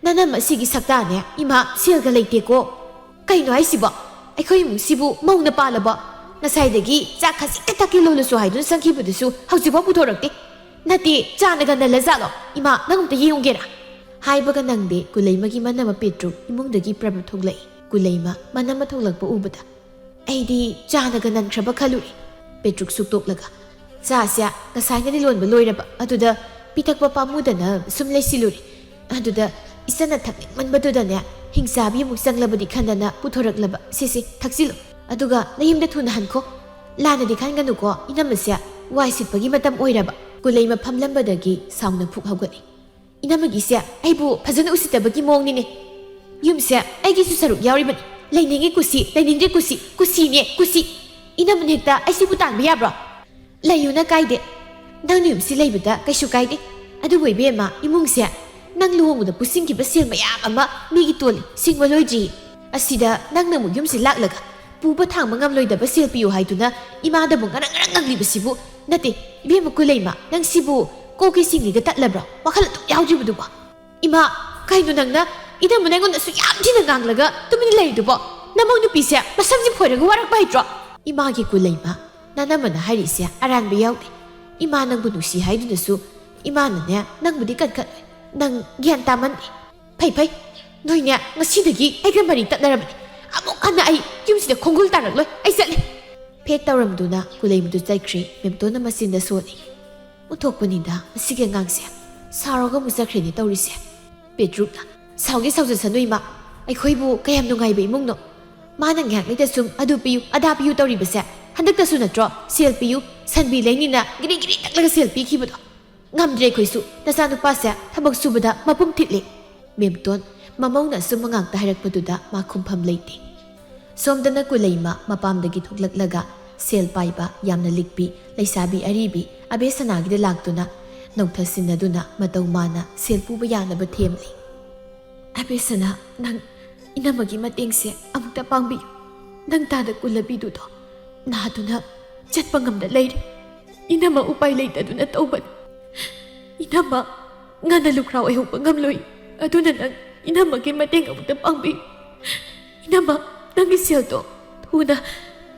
"ꯅꯅꯝ ꯑꯁꯤꯒꯤ ꯁꯛꯇꯥꯅꯦ, ꯏꯃꯥ, ꯁꯦꯜꯒ ꯂꯩꯇꯦꯀꯣ꯫" "ꯀꯩꯅꯣ ꯍꯥꯏꯁꯤꯕꯣ? ꯑꯩꯈꯣꯏ ꯏꯃꯨꯡꯁꯤꯕꯨ ꯃꯧꯅ ꯄꯥꯜꯂꯕꯣ? ꯉꯁꯥꯏꯗꯒꯤ ꯆꯥꯛ ꯈꯖꯤꯛꯇ ꯊꯛꯀꯦ ꯂꯣꯜꯂꯁꯨ ꯍꯥꯏꯗꯨꯅ ꯆꯪꯈꯤꯕꯗꯨꯁꯨ ꯍꯧꯖꯤꯛꯐꯥꯎ ꯄꯨꯊꯣꯔꯛꯇꯦ꯫ ꯅꯠꯇꯦ, ꯆꯥꯅꯒ ꯅꯜꯂꯖꯥꯠꯂꯣ? ꯏꯃꯥ, ꯅꯪ ꯑꯝꯇ ꯌꯦꯡꯉꯨꯒꯦꯔꯥ?" ꯍꯥꯏꯕꯒ ꯅꯪꯗꯦ, ꯀꯨꯂꯩꯃꯒꯤ ꯃꯅꯝ ꯄꯦꯇ꯭ꯔꯨꯛ ꯏꯃꯨꯡꯗꯒꯤ ꯄ꯭ꯔꯞ ꯄ꯭ꯔꯞ ꯊꯣꯛꯂꯛꯏ꯫ ꯀꯨꯂꯩꯃ ꯃꯅꯝ ꯊꯣꯛꯂꯛꯄ ꯎꯕꯗ ꯑꯩꯗꯤ ꯆꯥꯅꯒ ꯅꯟꯈ꯭ꯔꯕ ꯈꯜꯂꯨꯔꯦ꯫ ꯄꯦꯇ꯭ꯔꯨꯛ ꯁꯨꯛꯇꯣꯛꯂꯒ, "ꯆꯥꯁꯦ ꯉꯁꯥꯏꯅꯗꯤ ꯂꯣꯟꯕ ꯂꯣꯏꯔꯕ, ꯑꯗꯨꯗ ꯄꯤꯊꯛꯄ ꯄꯥꯝꯃꯨꯗꯅ ꯁꯨꯝ ꯂꯩꯁꯤꯜꯂꯨꯔꯦ꯫ ꯑꯗꯨꯗ ꯏꯆꯟꯅ ꯊꯛꯅꯤꯡꯃꯟꯕꯗꯨꯗꯅꯦ, ꯍꯤꯡꯆꯥꯕꯤ ꯑꯃꯨꯛ ꯆꯪꯂꯕꯗꯤ ꯈꯟꯗꯅ ꯄꯨꯊꯣꯔꯛꯂꯕ꯫ ꯁꯤꯁꯤ ꯊꯛꯆꯤꯜꯂꯨ, ꯑꯗꯨꯒ ꯅꯌꯨꯝꯗ ꯊꯨꯅ ꯍꯟꯈꯣ꯫ ꯂꯥꯟꯅꯗꯤ ꯈꯟꯒꯅꯨꯀꯣ, ꯏꯅꯝꯃꯁꯦ ꯋꯥꯏ ꯁꯤꯠꯄꯒꯤ ꯃꯇꯝ ꯑꯣꯏꯔꯕ꯫" ꯀꯨꯂꯩꯃ ꯐꯝꯂꯝꯕꯗꯒꯤ ꯁꯥꯎꯅ ꯐꯨꯛ ꯍꯧꯒꯠꯂꯤ꯫ "ꯏꯅꯝꯃꯒꯤꯁꯦ ꯑꯩꯕꯨ ꯐꯖꯅ ꯎꯁꯤꯠꯇꯕꯒꯤ ꯃꯑꯣꯡꯅꯤꯅꯦ꯫ ꯌꯨꯝꯁꯦ ꯑꯩꯒꯤꯁꯨ ꯁꯔꯨꯛ ꯌꯥꯎꯔꯤꯕꯅꯤ꯫ ꯂꯩꯅꯤꯡꯉꯤ ꯀꯨꯁꯤ, ꯂꯩꯅꯤꯡꯗ꯭ꯔꯤ ꯀꯨꯁꯤ, ꯀꯨꯁꯤꯅꯦ ꯀꯨꯁꯤ꯫ ꯏꯅꯝꯃꯅ ꯍꯦꯛꯇ ꯑꯩꯁꯤꯕꯨ ꯇꯥꯟꯕ ꯌꯥꯕ꯭ꯔꯣ?" "ꯂꯩꯌꯨꯅ ꯀꯥꯏꯗꯦ꯫ ꯅꯪ ꯌꯨꯝꯁꯤ ꯂꯩꯕꯗ ꯀꯩꯁꯨ ꯀꯥꯏꯗꯦ꯫ ꯑꯗꯨꯕꯨ ꯏꯕꯦꯝꯃ, ꯏꯃꯨꯡꯁꯦ ꯅꯪ ꯂꯨꯍꯣꯡꯕꯗ ꯄꯨꯁꯤꯟꯈꯤꯕ ꯁꯦꯜ ꯃꯌꯥꯝ ꯑꯃ ꯃꯤꯒꯤ ꯇꯣꯜꯂꯤ, ꯁꯤꯡꯕ ꯂꯣꯏꯗ꯭ꯔꯤ꯫ ꯑꯁꯤꯗ ꯅꯪꯅ ꯑꯃꯨꯛ ꯌꯨꯝꯁꯤ ꯂꯥꯛꯂꯒ ꯄꯨꯕ ꯊꯥꯡꯕ ꯉꯝꯂꯣꯏꯗꯕ ꯁꯦꯜ ꯄꯤꯌꯨ ꯍꯥꯏꯗꯨꯅ ꯏꯃꯥꯗ ꯑꯃꯨꯛ ꯉꯔꯪ ꯉꯔꯪ ꯉꯪꯂꯤꯕꯁꯤꯕꯨ꯫ ꯅꯠꯇꯦ, ꯏꯕꯦꯝꯃ ꯀꯨꯂꯩꯃ, ꯅꯪ ꯁꯤꯕꯨ ꯀꯣꯛꯀꯤ ꯁꯤꯡꯂꯤꯒ ꯇꯠꯂꯕ꯭ꯔꯣ? ꯋꯥꯈꯜ ꯑꯗꯨꯝ ꯌꯥꯎꯗ꯭ꯔꯤꯕꯗꯨꯕꯣ? ꯏꯃꯥ, ꯀꯩꯅꯣ ꯅꯪꯅ ꯏꯅꯝꯃꯅ ꯑꯩꯉꯣꯟꯗ ꯑꯁꯨꯛ ꯌꯥꯝ ꯊꯤꯅ ꯉꯥꯡꯂꯒ ꯇꯨꯃꯤꯟꯅ ꯂꯩꯔꯤꯗꯨꯕꯣ? ꯅꯃꯧ ꯅꯨꯄꯤꯁꯦ ꯃꯁꯝꯁꯦ ꯈꯣꯏꯔꯒ ꯋꯥꯔꯛꯄ ꯍꯩꯇ꯭ꯔꯣ? ꯏꯃꯥꯒꯤ ꯀꯨꯂꯩꯃ, ꯅꯅꯝꯃꯅ ꯍꯥꯏꯔꯤꯁꯦ ꯑꯔꯥꯟꯕ ꯌꯥꯎꯗꯦ꯫ ꯏꯃꯥ ꯅꯪꯕꯨ ꯅꯨꯡꯁꯤ ꯍꯥꯏꯗꯨꯅꯁꯨ ꯏꯃꯥꯅꯅꯦ ꯅꯪꯕꯨꯗꯤ ꯀꯟꯈꯠꯂꯣꯏ꯫ ꯅꯪ ꯒ꯭ꯌꯥꯟ ꯇꯥꯃꯟꯗꯦ꯫ ꯐꯩ ꯐꯩ, ꯅꯣꯏꯅꯦ ꯉꯁꯤꯗꯒꯤ ꯑꯩꯒ ꯃꯔꯤ ꯇꯠꯅꯔꯕꯅꯤ꯫ ꯑꯃꯨꯛ ꯍꯟꯅ ꯑꯩ ꯌꯨꯝꯁꯤꯗ ꯈꯣꯡꯒꯨꯜ ꯇꯥꯔꯛꯂꯣꯏ꯫ ꯑꯩ ꯆꯠꯂꯦ꯫ ꯐꯦꯠ ꯇꯧꯔꯝꯗꯨꯅ ꯀꯨꯂꯩꯃꯗꯨ ꯆꯠꯈ꯭ꯔꯦ꯫ ꯃꯦꯝꯇꯣꯟꯅ ꯃꯆꯤꯟꯗ ꯁꯣꯜꯂꯤ꯫ ꯑꯣꯟꯊꯣꯛꯄꯅꯤꯗ ꯃꯁꯤꯒꯤ ꯑꯉꯥꯡꯁꯦ꯫ ꯁꯥꯎꯔꯒ ꯑꯃꯨꯛ ꯆꯠꯈ꯭ꯔꯦꯅꯦ ꯇꯧꯔꯤꯁꯦ꯫ ꯄꯦꯇ꯭ꯔꯨꯛꯅ, "ꯁꯥꯎꯒꯦ ꯁꯥꯎꯖꯁꯅꯨ ꯏꯃꯥ, ꯑꯩꯈꯣꯏꯕꯨ ꯀꯌꯥꯝ ꯅꯨꯡꯉꯥꯏꯕ ꯏꯃꯨꯡꯅꯣ꯫ ꯃꯥꯅ ꯉꯥꯏꯍꯥꯛ ꯂꯩꯇ ꯁꯨꯝ ꯑꯗꯨ ꯄꯤꯌꯨ ꯑꯗꯥ ꯄꯤꯌꯨ ꯇꯧꯔꯤꯕꯁꯦ꯫ ꯍꯟꯗꯛꯇꯁꯨ ꯅꯠꯇ꯭ꯔꯣ ꯁꯦꯜ ꯄꯤꯌꯨ, ꯁꯟꯕꯤ ꯂꯩꯅꯤꯅ ꯒꯤꯔꯤ ꯒꯤꯔꯤ ꯇꯛꯂꯒ ꯁꯦꯜ ꯄꯤꯈꯤꯕꯗꯣ? ꯉꯝꯗ꯭ꯔꯦ ꯑꯩꯈꯣꯏꯁꯨ, ꯅꯆꯥꯅꯨꯄꯥꯁꯦ ꯊꯕꯛ ꯁꯨꯕꯗ ꯃꯄꯨꯝ ꯊꯤꯠꯂꯦ꯫" ꯃꯦꯝꯇꯣꯟ ꯃꯃꯧꯅ ꯑꯁꯨꯝ ꯃꯉꯥꯛꯇ ꯍꯥꯏꯔꯛꯄꯗꯨꯗ ꯃꯥ ꯈꯨꯝꯐꯝ ꯂꯩꯇꯦ꯫ ꯁꯣꯝꯗꯅ ꯀꯨꯂꯩꯃ ꯃꯄꯥꯝꯗꯒꯤ ꯊꯣꯛꯂꯛꯂꯒ ꯁꯦꯜ ꯄꯥꯏꯕ ꯌꯥꯝꯅ ꯂꯤꯛꯄꯤ ꯂꯩꯁꯥꯕꯤ ꯑꯔꯤꯕꯤ ꯑꯕꯦꯁꯅꯥꯒꯤꯗ ꯂꯥꯛꯇꯨꯅ ꯅꯧꯊꯁꯤꯟꯅꯗꯨꯅ ꯃꯇꯧ ꯃꯥꯅ ꯁꯦꯜ ꯄꯨꯕ ꯌꯥꯅꯕ ꯊꯦꯝꯂꯤ꯫ "ꯑꯕꯦꯁꯅꯥ, ꯅꯪ ꯏꯅꯝꯃꯒꯤ ꯃꯇꯦꯡꯁꯦ ꯑꯃꯨꯛꯇ ꯄꯥꯡꯕꯤꯌꯨ꯫ ꯅꯪ ꯇꯥꯗ ꯀꯨꯜꯂꯕꯤꯗꯨꯗꯣ ꯅꯥꯗꯨꯅ ꯆꯠꯄ ꯉꯝꯗ ꯂꯩꯔꯦ꯫ ꯏꯅꯝꯃ ꯎꯄꯥꯏ ꯂꯩꯇꯗꯨꯅ ꯇꯧꯕꯅꯤ꯫ ꯏꯅꯝꯃ ꯉꯟꯅ ꯂꯨꯈ꯭ꯔꯥ ꯑꯣꯏꯍꯧꯕ ꯉꯝꯂꯣꯏ꯫ ꯑꯗꯨꯅ ꯅꯪ ꯏꯅꯝꯃꯒꯤ ꯃꯇꯦꯡ ꯑꯃꯨꯛꯇ ꯄꯥꯡꯕꯤꯌꯨ꯫ ꯏꯅꯝꯃ, ꯅꯪꯒꯤ ꯁꯦꯜꯗꯣ ꯊꯨꯅ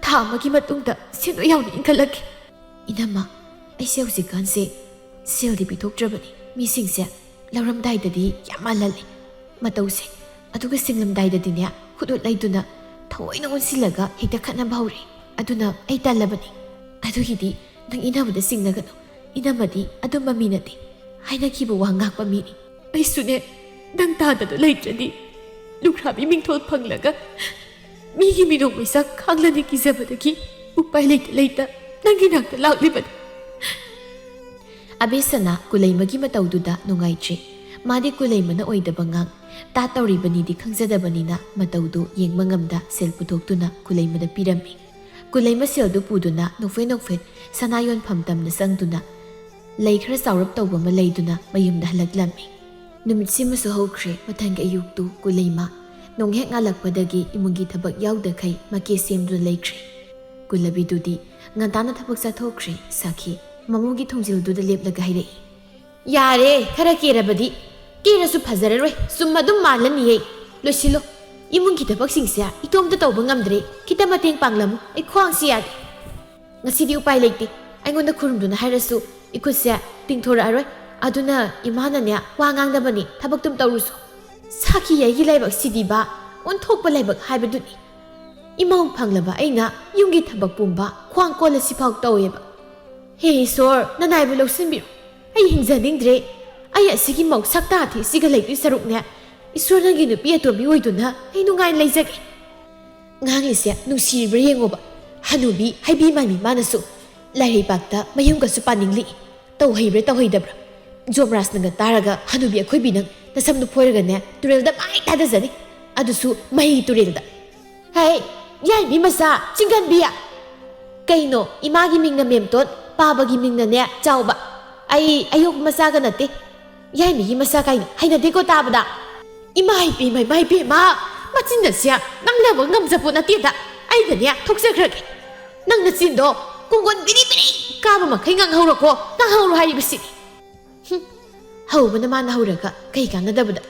ꯊꯥ ꯑꯃꯒꯤ ꯃꯇꯨꯡꯗ ꯁꯦꯟꯗꯣꯏ ꯌꯥꯎꯅ ꯏꯟꯈꯠꯂꯛꯀꯦ꯫" "ꯏꯅꯝꯃ, ꯑꯩꯁꯦ ꯍꯧꯖꯤꯛꯀꯥꯟꯁꯦ ꯁꯦꯜꯗꯤ ꯄꯤꯊꯣꯛꯇ꯭ꯔꯕꯅꯤ꯫ ꯃꯤꯁꯤꯡꯁꯦ ꯂꯧꯔꯝꯗꯥꯏꯗꯗꯤ ꯌꯥꯝ ꯃꯥꯜꯍꯜꯂꯤ ꯃꯇꯧꯁꯦ, ꯑꯗꯨꯒ ꯁꯤꯡꯂꯝꯗꯥꯏꯗꯗꯤꯅꯦ ꯈꯨꯠ ꯂꯩꯗꯨꯅ ꯊꯑꯣꯏꯅ ꯑꯣꯟꯁꯤꯜꯂꯒ ꯍꯦꯛꯇ ꯈꯠꯅꯕ ꯍꯧꯔꯛꯏ꯫ ꯑꯗꯨꯅ ꯑꯩ ꯇꯜꯂꯕꯅꯤ꯫ ꯑꯗꯨꯒꯤꯗꯤ ꯅꯪ ꯏꯅꯝꯃꯗ ꯁꯤꯡꯅꯒꯅꯨ꯫ ꯏꯅꯝꯃꯗꯤ ꯑꯗꯨꯝꯕ ꯃꯤ ꯅꯠꯇꯦ꯫ ꯍꯥꯏꯅꯈꯤꯕ ꯋꯥ ꯉꯥꯛꯄ ꯃꯤꯅꯤ꯫ ꯑꯩꯁꯨꯅꯦ, ꯅꯪ ꯇꯥꯗꯗꯨ ꯂꯩꯇ꯭ꯔꯗꯤ ꯂꯨꯈ꯭ꯔꯥꯕꯤ ꯃꯤꯡꯊꯣꯜ ꯐꯪꯂꯒ ꯃꯤꯒꯤ ꯃꯤꯅꯣꯛ ꯃꯩꯁꯥ ꯈꯥꯡꯂꯅꯤ ꯀꯤꯖꯕꯗꯒꯤ ꯎꯄꯥꯏ ꯂꯩꯇ ꯂꯩꯇ ꯅꯪꯒꯤ ꯅꯥꯛꯇ ꯂꯥꯛꯂꯤꯕꯅꯤ꯫" ꯑꯕꯦꯁꯅꯥ ꯀꯨꯂꯩꯃꯒꯤ ꯃꯇꯧꯗꯨꯗ ꯅꯨꯡꯉꯥꯏꯇ꯭ꯔꯦ꯫ ꯃꯥꯗꯤ ꯀꯨꯂꯩꯃꯅ ꯑꯣꯏꯗꯕ ꯉꯥꯡ ꯇꯥ ꯇꯧꯔꯤꯕꯅꯤꯗꯤ ꯈꯪꯖꯗꯕꯅꯤꯅ ꯃꯇꯧꯗꯨ ꯌꯦꯡꯕ ꯉꯝꯗ ꯁꯦꯜ ꯄꯨꯊꯣꯛꯇꯨꯅ ꯀꯨꯂꯩꯃꯗ ꯄꯤꯔꯝꯃꯤ꯫ ꯀꯨꯂꯩꯃ ꯁꯦꯜꯗꯨ ꯄꯨꯗꯨꯅ ꯅꯣꯛꯐꯦꯠ ꯅꯣꯛꯐꯦꯠ ꯁꯅꯥ ꯌꯣꯟꯐꯝ ꯇꯝꯅ ꯆꯪꯗꯨꯅ ꯂꯩ ꯈꯔ ꯆꯥꯎꯔꯞ ꯇꯧꯕ ꯑꯃ ꯂꯩꯗꯨꯅ ꯃꯌꯨꯝꯗ ꯍꯜꯂꯛꯂꯝꯃꯤ꯫ ꯅꯨꯃꯤꯠꯁꯤꯃꯁꯨ ꯍꯧꯈ꯭ꯔꯦ꯫ ꯃꯊꯪꯒꯤ ꯑꯌꯨꯛꯇꯨ ꯀꯨꯂꯩꯃ ꯅꯣꯡ ꯍꯦꯛ ꯉꯥꯜꯂꯛꯄꯗꯒꯤ ꯏꯃꯨꯡꯒꯤ ꯊꯕꯛ ꯌꯥꯎꯗꯈꯩ ꯃꯀꯦ ꯁꯦꯝꯗꯨꯅ ꯂꯩꯈ꯭ꯔꯦ꯫ ꯀꯨꯂꯕꯤꯗꯨꯗꯤ ꯉꯟꯇꯥꯅ ꯊꯕꯛ ꯆꯠꯊꯣꯛꯈ꯭ꯔꯦ꯫ ꯁꯥꯈꯤ ꯃꯃꯧꯒꯤ ꯊꯣꯡꯖꯤꯜꯗꯨꯗ ꯂꯦꯞꯂꯒ ꯍꯥꯏꯔꯛꯏ, "ꯌꯥꯔꯦ, ꯈꯔ ꯀꯦꯔꯕꯗꯤ꯫ ꯀꯦꯔꯁꯨ ꯐꯖꯔꯔꯣꯏ, ꯆꯨꯝ ꯑꯗꯨꯝ ꯃꯥꯜꯂꯅꯤꯌꯦ꯫ ꯂꯣꯏꯁꯤꯜꯂꯣ꯫ ꯏꯃꯨꯡꯒꯤ ꯊꯕꯛꯁꯤꯡꯁꯦ ꯏꯇꯣꯝꯇ ꯇꯧꯕ ꯉꯝꯗ꯭ꯔꯦ꯫ ꯈꯤꯇ ꯃꯇꯦꯡ ꯄꯥꯡꯂꯝꯃꯨ, ꯑꯩ ꯈ꯭ꯋꯥꯡꯁꯤ ꯌꯥꯗꯦ꯫ ꯉꯁꯤꯗꯤ ꯎꯄꯥꯏ ꯂꯩꯇꯦ꯫ ꯑꯩꯉꯣꯟꯗ ꯈꯨꯔꯨꯝꯗꯨꯅ ꯍꯥꯏꯔꯁꯨ ꯏꯈꯨꯠꯁꯦ ꯇꯤꯡꯊꯣꯔꯛꯑꯔꯣꯏ꯫ ꯑꯗꯨꯅ ꯏꯃꯥꯅꯅꯦ ꯋꯥ ꯉꯥꯡꯗꯕꯅꯤ, ꯊꯕꯛꯇꯨꯝ ꯇꯧꯔꯨꯁꯣ꯫ ꯁꯥꯈꯤ ꯑꯩꯒꯤ ꯂꯥꯏꯕꯛꯁꯤꯗꯤꯕ ꯑꯣꯟꯊꯣꯛꯄ ꯂꯥꯏꯕꯛ ꯍꯥꯏꯕꯗꯨꯅꯤ꯫ ꯏꯃꯧ ꯐꯪꯂꯕ ꯑꯩꯅ ꯌꯨꯝꯒꯤ ꯊꯕꯛ ꯄꯨꯝꯕ ꯈ꯭ꯋꯥꯡ ꯀꯣꯜꯂꯁꯤꯐꯥꯎ ꯇꯧꯋꯦꯕ꯫ ꯍꯦ ꯏꯁꯣꯔ, ꯅꯅꯥꯏꯕ ꯂꯧꯁꯤꯟꯕꯤꯔꯣ꯫ ꯑꯩ ꯍꯤꯡꯖꯅꯤꯡꯗ꯭ꯔꯦ꯫ ꯑꯩ ꯑꯁꯤꯒꯤ ꯃꯧ ꯁꯛꯇꯥ ꯊꯤꯁꯤꯒ ꯂꯩꯗꯣꯏ ꯁꯔꯨꯛꯅꯦ, ꯏꯁꯣꯔ ꯅꯪꯒꯤ ꯅꯨꯄꯤ ꯑꯇꯣꯝꯕꯤ ꯑꯣꯏꯗꯨꯅ ꯑꯩ ꯅꯨꯡꯉꯥꯏꯅ ꯂꯩꯖꯒꯦ꯫" ꯉꯥꯡꯂꯤꯁꯦ ꯅꯨꯡꯁꯤꯔꯤꯕ꯭ꯔꯥ ꯌꯦꯡꯉꯣꯕ꯫ ꯍꯅꯨꯕꯤ ꯍꯩꯕꯤ ꯃꯥꯟꯕꯤ ꯃꯥꯅꯁꯨ ꯂꯥꯏꯔꯩꯄꯥꯛꯇ ꯃꯌꯨꯝꯒꯁꯨ ꯄꯥꯅꯤꯡꯂꯤ꯫ ꯇꯧꯍꯩꯕ꯭ꯔꯥ ꯇꯧꯍꯩꯗꯕ꯭ꯔꯥ? ꯖꯣꯝꯔꯥꯖꯅꯒ ꯇꯥꯔꯒ ꯍꯅꯨꯕꯤ ꯑꯈꯣꯏꯕꯤ ꯅꯪ ꯅꯁꯝꯗꯨ ꯐꯣꯏꯔꯒꯅꯦ ꯇꯨꯔꯦꯜꯗ ꯃꯥꯏ ꯊꯥꯗꯖꯅꯤ꯫ ꯑꯗꯨꯁꯨ ꯃꯍꯩ ꯇꯨꯔꯦꯜꯗ꯫ ꯍꯩ, ꯌꯥꯏꯃꯤ ꯃꯆꯥ, ꯆꯤꯡꯒꯟꯕꯤ! ꯀꯩꯅꯣ, ꯏꯃꯥꯒꯤ ꯃꯤꯡꯅ ꯃꯦꯝꯇꯣꯟ, ꯄꯥꯕꯒꯤ ꯃꯤꯡꯅꯅꯦ ꯆꯥꯎꯕ꯫ ꯑꯩ ꯑꯌꯣꯛꯄ ꯃꯆꯥꯒ ꯅꯠꯇꯦ꯫ ꯌꯥꯏꯃꯤꯒꯤ ꯃꯆꯥ ꯀꯥꯏꯅ ꯍꯩꯅꯗꯦꯀꯣ ꯇꯥꯕꯗ꯫ ꯏꯃꯥ ꯏꯄꯦꯝꯃ, ꯏꯃꯥ ꯏꯄꯦꯝꯃ! ꯃꯆꯤꯟ ꯑꯁꯤ ꯉꯥꯡꯅꯕ ꯉꯝꯖꯄꯣꯠ ꯅꯠꯇꯦꯗ꯫ ꯑꯩꯒꯅꯦ ꯊꯣꯛꯆꯈ꯭ꯔꯒꯦ꯫ ꯅꯪ ꯅꯆꯤꯟꯗꯣ ꯀꯣꯡꯒꯣꯟ ꯕꯤꯔꯤ ꯕꯤꯔꯤ ꯀꯥꯕ ꯃꯈꯩ ꯉꯥꯡꯍꯧꯔꯣꯀꯣ, ꯉꯥꯡꯍꯧꯔꯣ ꯍꯥꯏꯔꯤꯕꯁꯤꯅꯤ꯫ ꯍꯨꯝ, ꯍꯧꯕꯅ ꯃꯥꯅ ꯍꯧꯔꯒ ꯀꯩ ꯀꯥꯟꯅꯗꯕꯗ?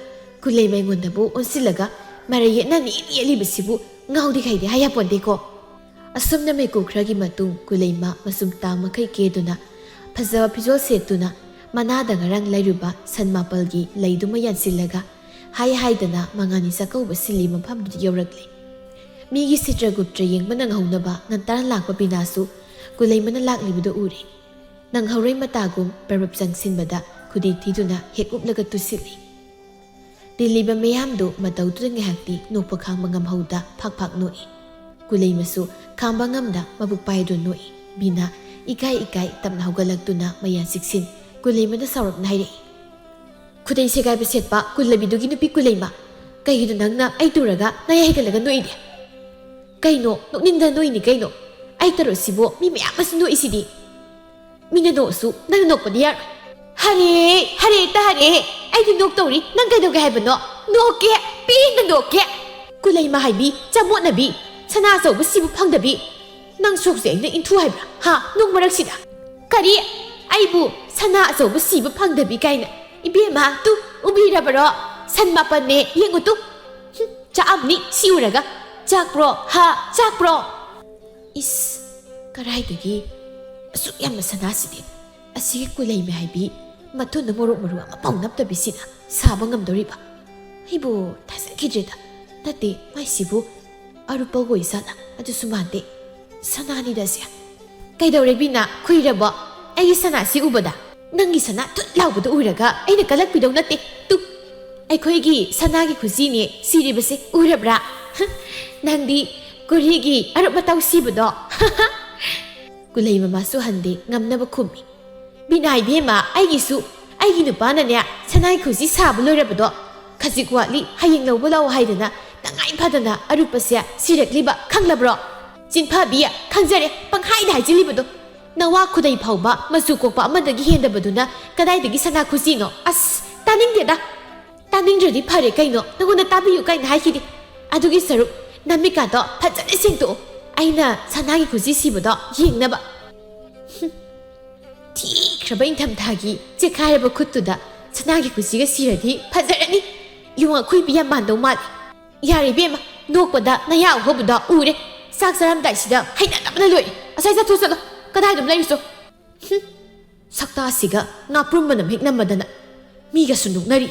ꯀꯨꯂꯩꯃ ꯑꯩꯉꯣꯟꯗꯕꯨ ꯑꯣꯟꯁꯤꯜꯂꯒ ꯃꯔꯩ ꯌꯦꯠꯅꯅꯤ ꯌꯦꯠꯂꯤꯕꯁꯤꯕꯨ ꯉꯥꯎꯗꯤ ꯈꯩꯗꯤ ꯍꯥꯏ ꯌꯥꯄꯣꯟꯇꯦꯀꯣ꯫ ꯑꯁꯨꯝꯅ ꯃꯤꯀꯨꯞ ꯈꯔꯒꯤ ꯃꯇꯨꯡ ꯀꯨꯂꯩꯃ ꯃꯆꯨꯝ ꯇꯥꯡ ꯃꯈꯩ ꯀꯦꯗꯨꯅ, ꯐꯖꯕ ꯐꯤꯖꯣꯜ ꯁꯦꯠꯇꯨꯅ, ꯃꯅꯥꯗ ꯉꯔꯥꯡ ꯂꯩꯔꯨꯕ ꯁꯟ ꯃꯥꯄꯜꯒꯤ ꯂꯩꯗꯨꯃ ꯌꯥꯟꯁꯤꯜꯂꯒ, ꯍꯥꯏ ꯍꯥꯏꯗꯅ ꯃꯉꯥꯅꯤ ꯆꯥꯛꯀꯧꯕ ꯁꯤꯜꯂꯤ ꯃꯐꯝꯗꯨꯗ ꯌꯧꯔꯛꯂꯦ꯫ ꯃꯤꯒꯤ ꯁꯤꯇ꯭ꯔꯒꯨꯞꯇ꯭ꯔ ꯌꯦꯡꯕ ꯅꯪꯍꯧꯅꯕ ꯉꯟꯇꯥꯅ ꯂꯥꯛꯄ ꯕꯤꯅꯥꯁꯨ ꯀꯨꯂꯩꯃꯅ ꯂꯥꯛꯂꯤꯕꯗꯨ ꯎꯔꯦ꯫ ꯅꯪꯍꯧꯔꯣꯏ ꯃꯇꯥꯒꯨꯝ ꯄꯔꯕꯞ ꯆꯪꯁꯤꯟꯕꯗ ꯈꯨꯗꯤ ꯊꯤꯗꯨꯅ ꯍꯦꯛ ꯎꯞꯂꯒ ꯇꯨꯁꯤꯜꯂꯤ꯫ ꯇꯤꯜꯂꯤꯕ ꯃꯌꯥꯝꯗꯨ ꯃꯇꯧꯗꯨꯗ ꯉꯥꯏꯍꯥꯛꯇꯤ ꯅꯣꯛꯄ ꯈꯥꯡꯕ ꯉꯝꯍꯧꯗ ꯐꯥꯛ ꯐꯥꯛ ꯅꯣꯛꯏ꯫ ꯀꯨꯂꯩꯃꯁꯨ ꯈꯥꯡꯕ ꯉꯝꯗ ꯃꯕꯨꯛ ꯄꯥꯏꯗꯨꯅ ꯅꯣꯛꯏ꯫ ꯕꯤꯅꯥ ꯏꯀꯥꯏ ꯏꯀꯥꯏ ꯇꯞꯅ ꯍꯧꯒꯠꯂꯛꯇꯨꯅ ꯃꯌꯥ ꯆꯤꯛꯁꯤꯟ ꯀꯨꯂꯩꯃꯗ ꯁꯥꯎꯔꯞꯅ ꯍꯥꯏꯔꯛꯏ, "ꯈꯨꯗꯩ ꯁꯦꯒꯥꯏꯕ ꯁꯦꯠꯄ ꯀꯨꯜꯂꯕꯤꯗꯨꯒꯤ ꯅꯨꯄꯤ ꯀꯨꯂꯩꯃ! ꯀꯩꯒꯤꯅꯣ ꯅꯪꯅ ꯑꯩ ꯇꯨꯔꯒ ꯅꯌꯥ ꯍꯦꯟꯒꯠꯂꯒ ꯅꯣꯛꯏꯗꯤ? ꯀꯩꯅꯣ, ꯅꯣꯛꯅꯤꯡꯗꯅ ꯅꯣꯛꯏꯅꯤ ꯀꯩꯅꯣ? ꯑꯩ ꯇꯧꯔꯛꯁꯤꯕꯣ ꯃꯤ ꯃꯌꯥꯝ ꯑꯃꯁꯨ ꯅꯣꯛꯏꯁꯤꯗꯤ!" ꯃꯤꯅ ꯅꯣꯛꯑꯁꯨ ꯅꯪꯅ ꯅꯣꯛꯄꯗꯤ ꯌꯥꯔꯣꯏ꯫ ꯍꯔꯦ, ꯍꯔꯦ, ꯍꯦꯛꯇ ꯍꯔꯦ꯫ ꯑꯩꯗꯤ ꯅꯣꯛꯇꯧꯔꯤ, ꯅꯪ ꯀꯩꯗꯧꯒꯦ ꯍꯥꯏꯕꯅꯣ? ꯅꯣꯛꯀꯦ, ꯄꯦꯟꯅ ꯅꯣꯛꯀꯦ꯫ ꯀꯨꯂꯩꯃ ꯍꯥꯏꯕꯤ, ꯆꯃꯣꯠꯅꯕꯤ, ꯁꯅꯥ ꯑꯆꯧꯕ ꯁꯤꯕ ꯐꯪꯗꯕꯤ꯫ ꯅꯪ ꯁꯣꯛꯁꯦ ꯑꯩꯅ ꯏꯟꯊꯨ ꯍꯥꯏꯕ꯭ꯔꯥ? ꯍꯥ? ꯅꯨꯡ ꯃꯔꯛꯁꯤꯗ? ꯀꯔꯤ? ꯑꯩꯕꯨ ꯁꯅꯥ ꯑꯆꯧꯕ ꯁꯤꯕ ꯐꯪꯗꯕꯤ ꯀꯥꯏꯅ? ꯏꯕꯦꯝꯃ, ꯇꯨ, ꯎꯕꯤꯔꯕꯔꯣ? ꯁꯟ ꯃꯥꯄꯟꯅꯦ, ꯌꯦꯡꯉꯨ ꯇꯨ꯫ ꯍꯨꯝ, ꯆꯥꯛꯑꯝꯅꯤ ꯁꯤ ꯎꯔꯒ꯫ ꯆꯥꯛꯄ꯭ꯔꯣ? ꯍꯥ? ꯆꯥꯛꯄ꯭ꯔꯣ? ꯏꯁ, ꯀꯔꯥꯏꯗꯒꯤ ꯑꯁꯨꯛ ꯌꯥꯝꯕ ꯁꯅꯥꯁꯤꯗꯤ? ꯑꯁꯤꯒꯤ ꯀꯨꯂꯩꯃ ꯍꯥꯏꯕꯤ ꯃꯊꯨꯟꯗ ꯃꯣꯔꯣꯛ ꯃꯔꯨ ꯑꯃꯐꯥꯎ ꯅꯞꯇꯕꯤꯁꯤꯅ ꯁꯥꯕ ꯉꯝꯗꯧꯔꯤꯕ? ꯑꯩꯕꯨ ꯊꯥꯖꯈꯤꯗ꯭ꯔꯦꯗ꯫ ꯅꯠꯇꯦ, ꯃꯥꯏꯁꯤꯕꯨ ꯑꯔꯨꯞꯄꯒ ꯑꯣꯏꯖꯥꯠꯂ? ꯑꯗꯨꯁꯨ ꯃꯥꯟꯗꯦ꯫ ꯁꯅꯥꯅꯤꯗ ꯑꯁꯦ꯫ ꯀꯩꯗꯧꯔꯦ ꯕꯤꯅꯥ, ꯈꯨꯏꯔꯕꯣ? ꯑꯩꯒꯤ ꯁꯅꯥꯁꯤ ꯎꯕꯗ? ꯅꯪꯒꯤ ꯁꯅꯥ ꯊꯨꯠ ꯂꯥꯎꯕꯗꯨ ꯎꯔꯒ ꯑꯩꯅ ꯀꯜꯂꯛꯄꯤꯗꯧ ꯅꯠꯇꯦ꯫ ꯇꯨ, ꯑꯩꯈꯣꯏꯒꯤ ꯁꯅꯥꯒꯤ ꯈꯨꯖꯤꯅꯦ ꯁꯤꯔꯤꯕꯁꯦ, ꯎꯔꯕ꯭ꯔꯥ? ꯍ, ꯅꯪꯗꯤ ꯀꯨꯔꯤꯒꯤ ꯑꯔꯨꯞ ꯃꯇꯥꯎ ꯁꯤꯕꯗꯣ꯫ ꯀꯨꯂꯩ ꯃꯃꯥꯁꯨ ꯍꯟꯗꯦ, ꯉꯝꯅꯕ ꯈꯨꯝꯃꯤ꯫ ꯕꯤꯅꯥ ꯏꯕꯦꯝꯃ, ꯑꯩꯒꯤꯁꯨ, ꯑꯩꯒꯤ ꯅꯨꯄꯥꯅꯅꯦ ꯁꯅꯥꯒꯤ ꯈꯨꯖꯤ ꯁꯥꯕ ꯂꯣꯏꯔꯕꯗꯣ ꯈꯖꯤꯛ ꯋꯥꯠꯂꯤ, ꯍꯌꯦꯡ ꯂꯧꯕ ꯂꯥꯛꯑꯣ ꯍꯥꯏꯗꯅ ꯇꯉꯥꯏ ꯐꯗꯅ ꯑꯔꯨꯞꯄꯁꯦ ꯁꯤꯔꯛꯂꯤꯕ, ꯈꯪꯂꯕ꯭ꯔꯣ? ꯆꯤꯟꯐꯥꯕꯤ, ꯈꯪꯖꯔꯦ, ꯄꯪꯍꯥꯏꯗ ꯍꯥꯏꯖꯤꯜꯂꯤꯕꯗꯣ꯫ ꯅꯋꯥ ꯈꯨꯗꯩ ꯐꯥꯎꯕ ꯃꯆꯨ ꯀꯣꯛꯄ ꯑꯃꯗꯒꯤ ꯍꯦꯟꯗꯕꯗꯨꯅ ꯀꯗꯥꯏꯗꯒꯤ ꯁꯅꯥ ꯈꯨꯖꯤꯅꯣ? ꯑꯁ, ꯇꯥꯅꯤꯡꯗꯦꯗ꯫ ꯇꯥꯅꯤꯡꯗ꯭ꯔꯗꯤ ꯐꯔꯦ ꯀꯩꯅꯣ, ꯅꯉꯣꯟꯗ ꯇꯥꯕꯤꯌꯨ ꯀꯥꯏꯅ ꯍꯥꯏꯈꯤꯗꯦ꯫ ꯑꯗꯨꯒꯤ ꯁꯔꯨꯛ ꯅꯃꯤꯠꯀꯥꯗꯣ ꯐꯖꯅ ꯁꯦꯡꯗꯣꯛꯑꯣ, ꯑꯩꯅ ꯁꯅꯥꯒꯤ ꯈꯨꯖꯤ ꯁꯤꯕꯗꯣ ꯌꯦꯡꯅꯕ꯫ ꯍꯨꯝ, ꯊꯤꯈ꯭ꯔꯕ ꯏꯪꯊꯝꯊꯥꯒꯤ ꯆꯦꯈꯥꯏꯔꯕ ꯈꯨꯠꯇꯨꯗ ꯁꯅꯥꯒꯤ ꯈꯨꯖꯤꯒ ꯁꯤꯔꯗꯤ ꯐꯖꯔꯅꯤ꯫ ꯌꯣꯡ ꯑꯈꯨꯏꯕꯤ ꯌꯥꯝ ꯃꯥꯟꯗꯧ ꯃꯥꯜꯂꯤ꯫ ꯌꯥꯔꯦ ꯏꯕꯦꯝꯃ, ꯅꯣꯛꯄꯗ ꯅꯌꯥ ꯍꯧꯕꯗ ꯎꯔꯦ꯫ ꯆꯥꯛ ꯆꯥꯔꯝꯗꯥꯏꯁꯤꯗ ꯍꯩꯅꯗꯕꯅ ꯂꯣꯏꯔꯦ꯫ ꯑꯁꯥꯏ ꯆꯠꯊꯣꯛ ꯆꯠꯂꯣ, ꯀꯗꯥꯏꯗ ꯑꯗꯨꯝ ꯂꯩꯔꯨꯆꯣ꯫ ꯍꯨꯝ, ꯁꯛꯇꯥꯁꯤꯒ ꯉꯥꯄ꯭ꯔꯨꯝ ꯃꯅꯝ ꯍꯦꯛ ꯅꯝꯃꯗꯅ ꯃꯤꯒꯁꯨ ꯅꯣꯛꯅꯔꯤ꯫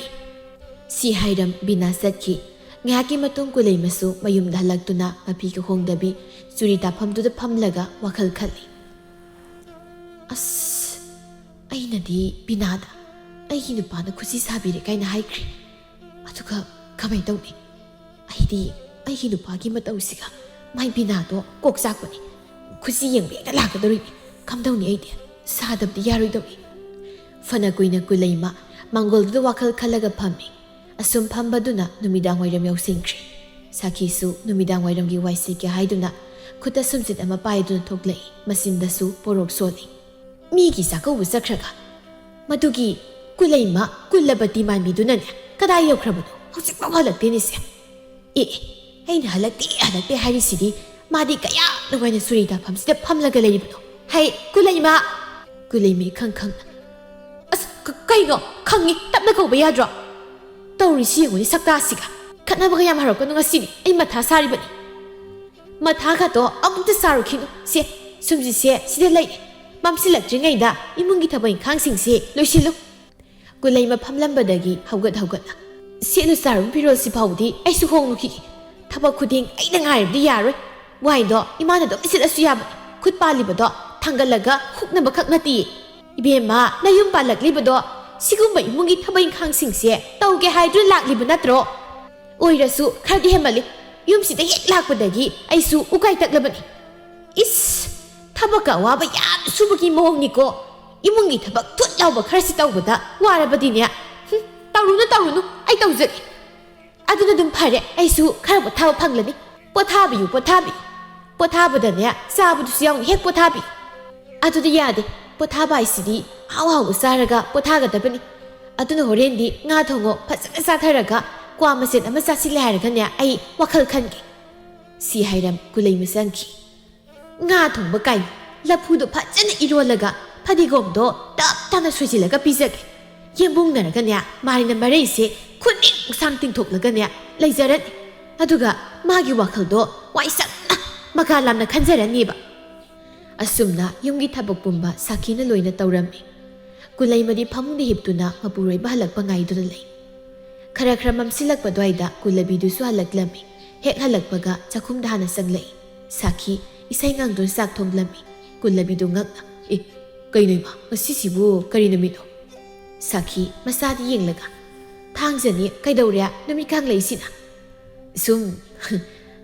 ꯁꯤ ꯍꯥꯏꯔꯝ ꯕꯤꯅꯥ ꯆꯠꯈꯤ꯫ ꯉꯥꯏꯍꯥꯛꯀꯤ ꯃꯇꯨꯡ ꯀꯨꯂꯩꯃꯁꯨ ꯃꯌꯨꯝꯗ ꯍꯜꯂꯛꯇꯨꯅ ꯃꯐꯤꯒ ꯍꯣꯡꯗꯕꯤ ꯆꯨꯔꯤ ꯇꯥꯐꯝꯗꯨꯗ ꯐꯝꯂꯒ ꯋꯥꯈꯜ ꯈꯜꯂꯤ꯫ ꯑꯁ, ꯑꯩꯅꯗꯤ ꯕꯤꯅꯥꯗ ꯑꯩꯒꯤ ꯅꯨꯄꯥꯅ ꯈꯨꯖꯤ ꯁꯥꯕꯤꯔꯦ ꯀꯥꯏꯅ ꯍꯥꯏꯈ꯭ꯔꯦ꯫ ꯑꯗꯨꯒ ꯀꯃꯥꯏ ꯇꯧꯅꯤ? ꯑꯩꯗꯤ ꯑꯩꯒꯤ ꯅꯨꯄꯥꯒꯤ ꯃꯇꯧꯁꯤꯒ ꯃꯥꯏ ꯕꯤꯅꯥꯗꯣ ꯀꯣꯛ ꯆꯥꯛꯄꯅꯤ꯫ ꯈꯨꯖꯤ ꯌꯦꯡꯕ ꯍꯦꯛꯇ ꯂꯥꯛꯀꯗꯧꯔꯤꯅꯤ꯫ ꯀꯝꯗꯧꯅꯤ ꯑꯩꯗꯤ? ꯁꯥꯗꯕꯗꯤ ꯌꯥꯔꯣꯏꯗꯧꯔꯤ꯫ ꯐꯅ ꯀꯨꯏꯅ ꯀꯨꯂꯩꯃ ꯃꯥꯡꯒꯣꯜꯗꯨꯗ ꯋꯥꯈꯜ ꯈꯜꯂꯒ ꯐꯝꯃꯤ꯫ ꯑꯁꯨꯝ ꯐꯝꯕꯗꯨꯅ ꯅꯨꯃꯤꯗꯥꯡ ꯋꯥꯏꯔꯝ ꯌꯧꯁꯤꯟꯈ꯭ꯔꯦ꯫ ꯁꯥꯈꯤꯁꯨ ꯅꯨꯃꯤꯗꯥꯡ ꯋꯥꯏꯔꯝꯒꯤ ꯋꯥꯏ ꯁꯤꯠꯀꯦ ꯍꯥꯏꯗꯨꯅ ꯈꯨꯠꯇ ꯁꯨꯝꯆꯤꯠ ꯑꯃ ꯄꯥꯏꯗꯨꯅ ꯊꯣꯛꯂꯛꯏ꯫ ꯃꯆꯤꯟꯗꯁꯨ ꯄꯣꯔꯣꯛ ꯁꯣꯜꯂꯤ꯫ ꯃꯤꯒꯤ ꯆꯥꯛꯀꯧꯕ ꯆꯠꯈ꯭ꯔꯒ ꯃꯗꯨꯒꯤ ꯀꯨꯂꯩꯃ ꯀꯨꯂꯕꯇꯤ ꯃꯥꯟꯕꯤꯗꯨꯅꯅꯦ ꯀꯗꯥꯏ ꯌꯧꯈ꯭ꯔꯕꯅꯣ? ꯍꯧꯖꯤꯛꯐꯥꯎ ꯍꯜꯂꯛꯇꯦꯅꯦꯁꯦ꯫ ꯑꯦ, ꯑꯩꯅ ꯍꯜꯂꯛꯇꯦ, ꯍꯜꯂꯛꯇꯦ ꯍꯥꯏꯔꯤꯁꯤꯗꯤ꯫ ꯃꯥꯗꯤ ꯀꯌꯥ ꯅꯨꯡꯉꯥꯏꯅ ꯁꯨꯔꯤ ꯇꯥꯐꯝꯁꯤꯗ ꯐꯝꯂꯒ ꯂꯩꯔꯤꯕꯅꯣ? ꯍꯩ, ꯀꯨꯂꯩꯃ! ꯀꯨꯂꯩꯃ ꯏꯈꯪ ꯈꯪꯅ, "ꯑꯁ, ꯀ-, ꯀꯩꯅꯣ? ꯈꯪꯉꯤ, ꯇꯞꯅ ꯀꯧꯕ ꯌꯥꯗ꯭ꯔꯣ? ꯇꯧꯔꯤꯁꯤ ꯌꯦꯡꯉꯨꯅꯦ, ꯁꯛꯇꯥꯁꯤꯒ꯫ ꯈꯠꯅꯕꯒ ꯌꯥꯝ ꯍꯧꯔꯛꯀꯅꯨ ꯉꯁꯤꯗꯤ, ꯑꯩ ꯃꯊꯥ ꯁꯥꯔꯤꯕꯅꯤ꯫ ꯃꯊꯥꯒꯗꯣ ꯑꯃꯨꯛꯇ ꯁꯥꯔꯨꯈꯤꯅꯨ꯫ ꯁꯦ, ꯁꯨꯝꯁꯤꯁꯦ, ꯁꯤꯗ ꯂꯩꯔꯦ꯫ ꯃꯝꯁꯤꯜꯂꯛꯇ꯭ꯔꯤꯉꯩꯗ ꯏꯃꯨꯡꯒꯤ ꯊꯕꯛ ꯏꯪꯈꯥꯡꯁꯤꯡꯁꯦ ꯂꯣꯏꯁꯤꯜꯂꯨ꯫" ꯀꯨꯂꯩꯃ ꯐꯝꯂꯝꯕꯗꯒꯤ ꯍꯧꯒꯠ ꯍꯧꯒꯠꯅ, "ꯁꯦꯠꯂꯨ ꯆꯥꯔꯨꯕ ꯐꯤꯔꯣꯜꯁꯤ ꯐꯥꯎꯕꯗꯤ ꯑꯩꯁꯨ ꯍꯣꯡꯂꯨꯈꯤꯒꯦ꯫ ꯊꯕꯛ ꯈꯨꯗꯤꯡ ꯑꯩꯅ ꯉꯥꯏꯔꯕꯗꯤ ꯌꯥꯔꯣꯏ꯫ ꯋꯥꯏꯗꯣ ꯏꯃꯥꯅ ꯑꯗꯨꯝ ꯁꯤꯠꯂꯁꯨ ꯌꯥꯕꯅꯤ꯫ ꯈꯨꯠ ꯄꯥꯜꯂꯤꯕꯗꯣ ꯊꯥꯡꯒꯠꯂꯒ ꯍꯨꯛꯅꯕ ꯈꯛ ꯅꯠꯇꯦ꯫ ꯏꯕꯦꯝꯃ, ꯅꯌꯨꯝ ꯄꯥꯜꯂꯛꯂꯤꯕꯗꯣ ꯁꯤꯒꯨꯝꯕ ꯏꯃꯨꯡꯒꯤ ꯊꯕꯛ ꯏꯪꯈꯥꯡꯁꯤꯡꯁꯦ ꯇꯧꯒꯦ ꯍꯥꯏꯗꯨꯅ ꯂꯥꯛꯂꯤꯕ ꯅꯠꯇ꯭ꯔꯣ? ꯑꯣꯏꯔꯁꯨ ꯈꯔꯗꯤ ꯍꯦꯟꯃꯜꯂꯤ꯫ ꯌꯨꯝꯁꯤꯗ ꯍꯦꯛ ꯂꯥꯛꯄꯗꯒꯤ ꯑꯩꯁꯨ ꯎꯀꯥꯏ ꯇꯛꯂꯕꯅꯤ꯫ ꯏꯁ, ꯊꯕꯛꯀ ꯑꯋꯥꯕ ꯌꯥꯝ ꯁꯨꯕꯒꯤ ꯃꯑꯣꯡꯅꯤꯀꯣ꯫ ꯏꯃꯨꯡꯒꯤ ꯊꯕꯛ ꯊꯨꯠ ꯂꯥꯎꯕ ꯈꯔꯁꯤ ꯇꯧꯕꯗ ꯋꯥꯔꯕꯗꯤꯅꯦ꯫ ꯍꯨꯝ, ꯇꯧꯔꯨꯅꯨ, ꯇꯧꯔꯨꯅꯨ, ꯑꯩ ꯇꯧꯖꯒꯦ꯫ ꯑꯗꯨꯅ ꯑꯗꯨꯝ ꯐꯔꯦ, ꯑꯩꯁꯨ ꯈꯔ ꯄꯣꯊꯥꯕ ꯐꯪꯂꯅꯤ꯫ ꯄꯣꯊꯥꯕꯤꯌꯨ, ꯄꯣꯊꯥꯕꯤꯌꯨ꯫ ꯄꯣꯊꯥꯕꯗꯅꯦ, ꯆꯥꯕꯗꯨꯁꯨ ꯌꯥꯎꯅ ꯍꯦꯛ ꯄꯣꯊꯥꯕꯤꯌꯨ꯫" "ꯑꯗꯨꯗꯤ ꯌꯥꯗꯦ꯫ ꯄꯣꯊꯥꯕ ꯍꯥꯏꯁꯤꯗꯤ ꯑꯍꯥꯎ ꯑꯍꯥꯎꯕ ꯆꯥꯔꯒ ꯄꯣꯊꯥꯒꯗꯕꯅꯤ꯫ ꯑꯗꯨꯅ ꯍꯣꯔꯦꯟꯗꯤ ꯉꯥ ꯊꯣꯡꯉꯣ ꯐꯖꯅ ꯆꯥꯊꯔꯒ ꯀ꯭ꯋꯥ ꯃꯆꯦꯠ ꯑꯃ ꯆꯥꯁꯤꯜꯂꯦ ꯍꯥꯏꯔꯒꯅꯦ, ꯑꯩ ꯋꯥꯈꯜ ꯈꯟꯒꯦ꯫" ꯁꯤ ꯍꯥꯏꯔꯝ ꯀꯨꯂꯩꯃ ꯆꯪꯈꯤ꯫ ꯉꯥ ꯊꯣꯡꯕ ꯀꯥꯏꯅ ꯂꯐꯨꯗꯣ ꯐꯖꯅ ꯏꯔꯣꯜꯂꯒ ꯐꯗꯤꯒꯣꯝꯗꯣ ꯇꯞ ꯇꯥꯅ ꯁꯣꯏꯖꯤꯜꯂꯒ ꯄꯤꯖꯒꯦ꯫ ꯌꯦꯡꯕꯨꯡꯅꯔꯒꯅꯦ, ꯃꯥꯔꯤꯅ ꯃꯔꯩꯁꯦ ꯈꯨꯅꯤꯡ ꯁꯥꯡ ꯇꯤꯡꯊꯣꯛꯂꯒꯅꯦ ꯂꯩꯖꯔꯅꯤ꯫ ꯑꯗꯨꯒ ꯃꯥꯒꯤ ꯋꯥꯈꯜꯗꯣ ꯋꯥꯏ ꯁꯪꯅ ꯃꯀꯥ ꯂꯥꯝꯅ ꯈꯟꯖꯔꯅꯤꯕ꯫ ꯑꯁꯨꯝꯅ ꯌꯨꯝꯒꯤ ꯊꯕꯛ ꯄꯨꯝꯕ ꯁꯥꯈꯤꯅ ꯂꯣꯏꯅ ꯇꯧꯔꯝꯃꯤ꯫ ꯀꯨꯂꯩꯃꯗꯤ ꯐꯃꯨꯡꯗ ꯍꯤꯞꯇꯨꯅ ꯃꯄꯨꯔꯣꯏꯕ ꯍꯜꯂꯛꯄ ꯉꯥꯏꯗꯨꯅ ꯂꯩ꯫ ꯈꯔ ꯈꯔ ꯃꯝꯁꯤꯜꯂꯛꯄ ꯑꯗꯨꯋꯥꯏꯗ ꯀꯨꯂꯕꯤꯗꯨꯁꯨ ꯍꯜꯂꯛꯂꯝꯃꯤ꯫ ꯍꯦꯛ ꯍꯜꯂꯛꯄꯒ ꯆꯥꯛꯈꯨꯝꯗ ꯍꯥꯟꯅ ꯆꯪꯂꯛꯏ꯫ ꯁꯥꯈꯤ ꯏꯁꯩ ꯉꯪꯗꯨꯅ ꯆꯥꯛ ꯊꯣꯡꯂꯝꯃꯤ꯫ ꯀꯨꯂꯕꯤꯗꯨ ꯉꯛꯅ, "ꯑꯦ, ꯀꯩꯅꯣ ꯏꯃꯥ, ꯉꯁꯤꯁꯤꯕꯨ ꯀꯔꯤ ꯅꯨꯃꯤꯠꯅꯣ?" ꯁꯥꯈꯤ ꯃꯁꯥꯗ ꯌꯦꯡꯂꯒ, "ꯊꯥꯡꯖꯅꯤ, ꯀꯩꯗꯧꯔꯦ ꯅꯨꯃꯤꯠ ꯀꯥꯡꯂꯩꯁꯤꯅ?" ꯁꯨꯝ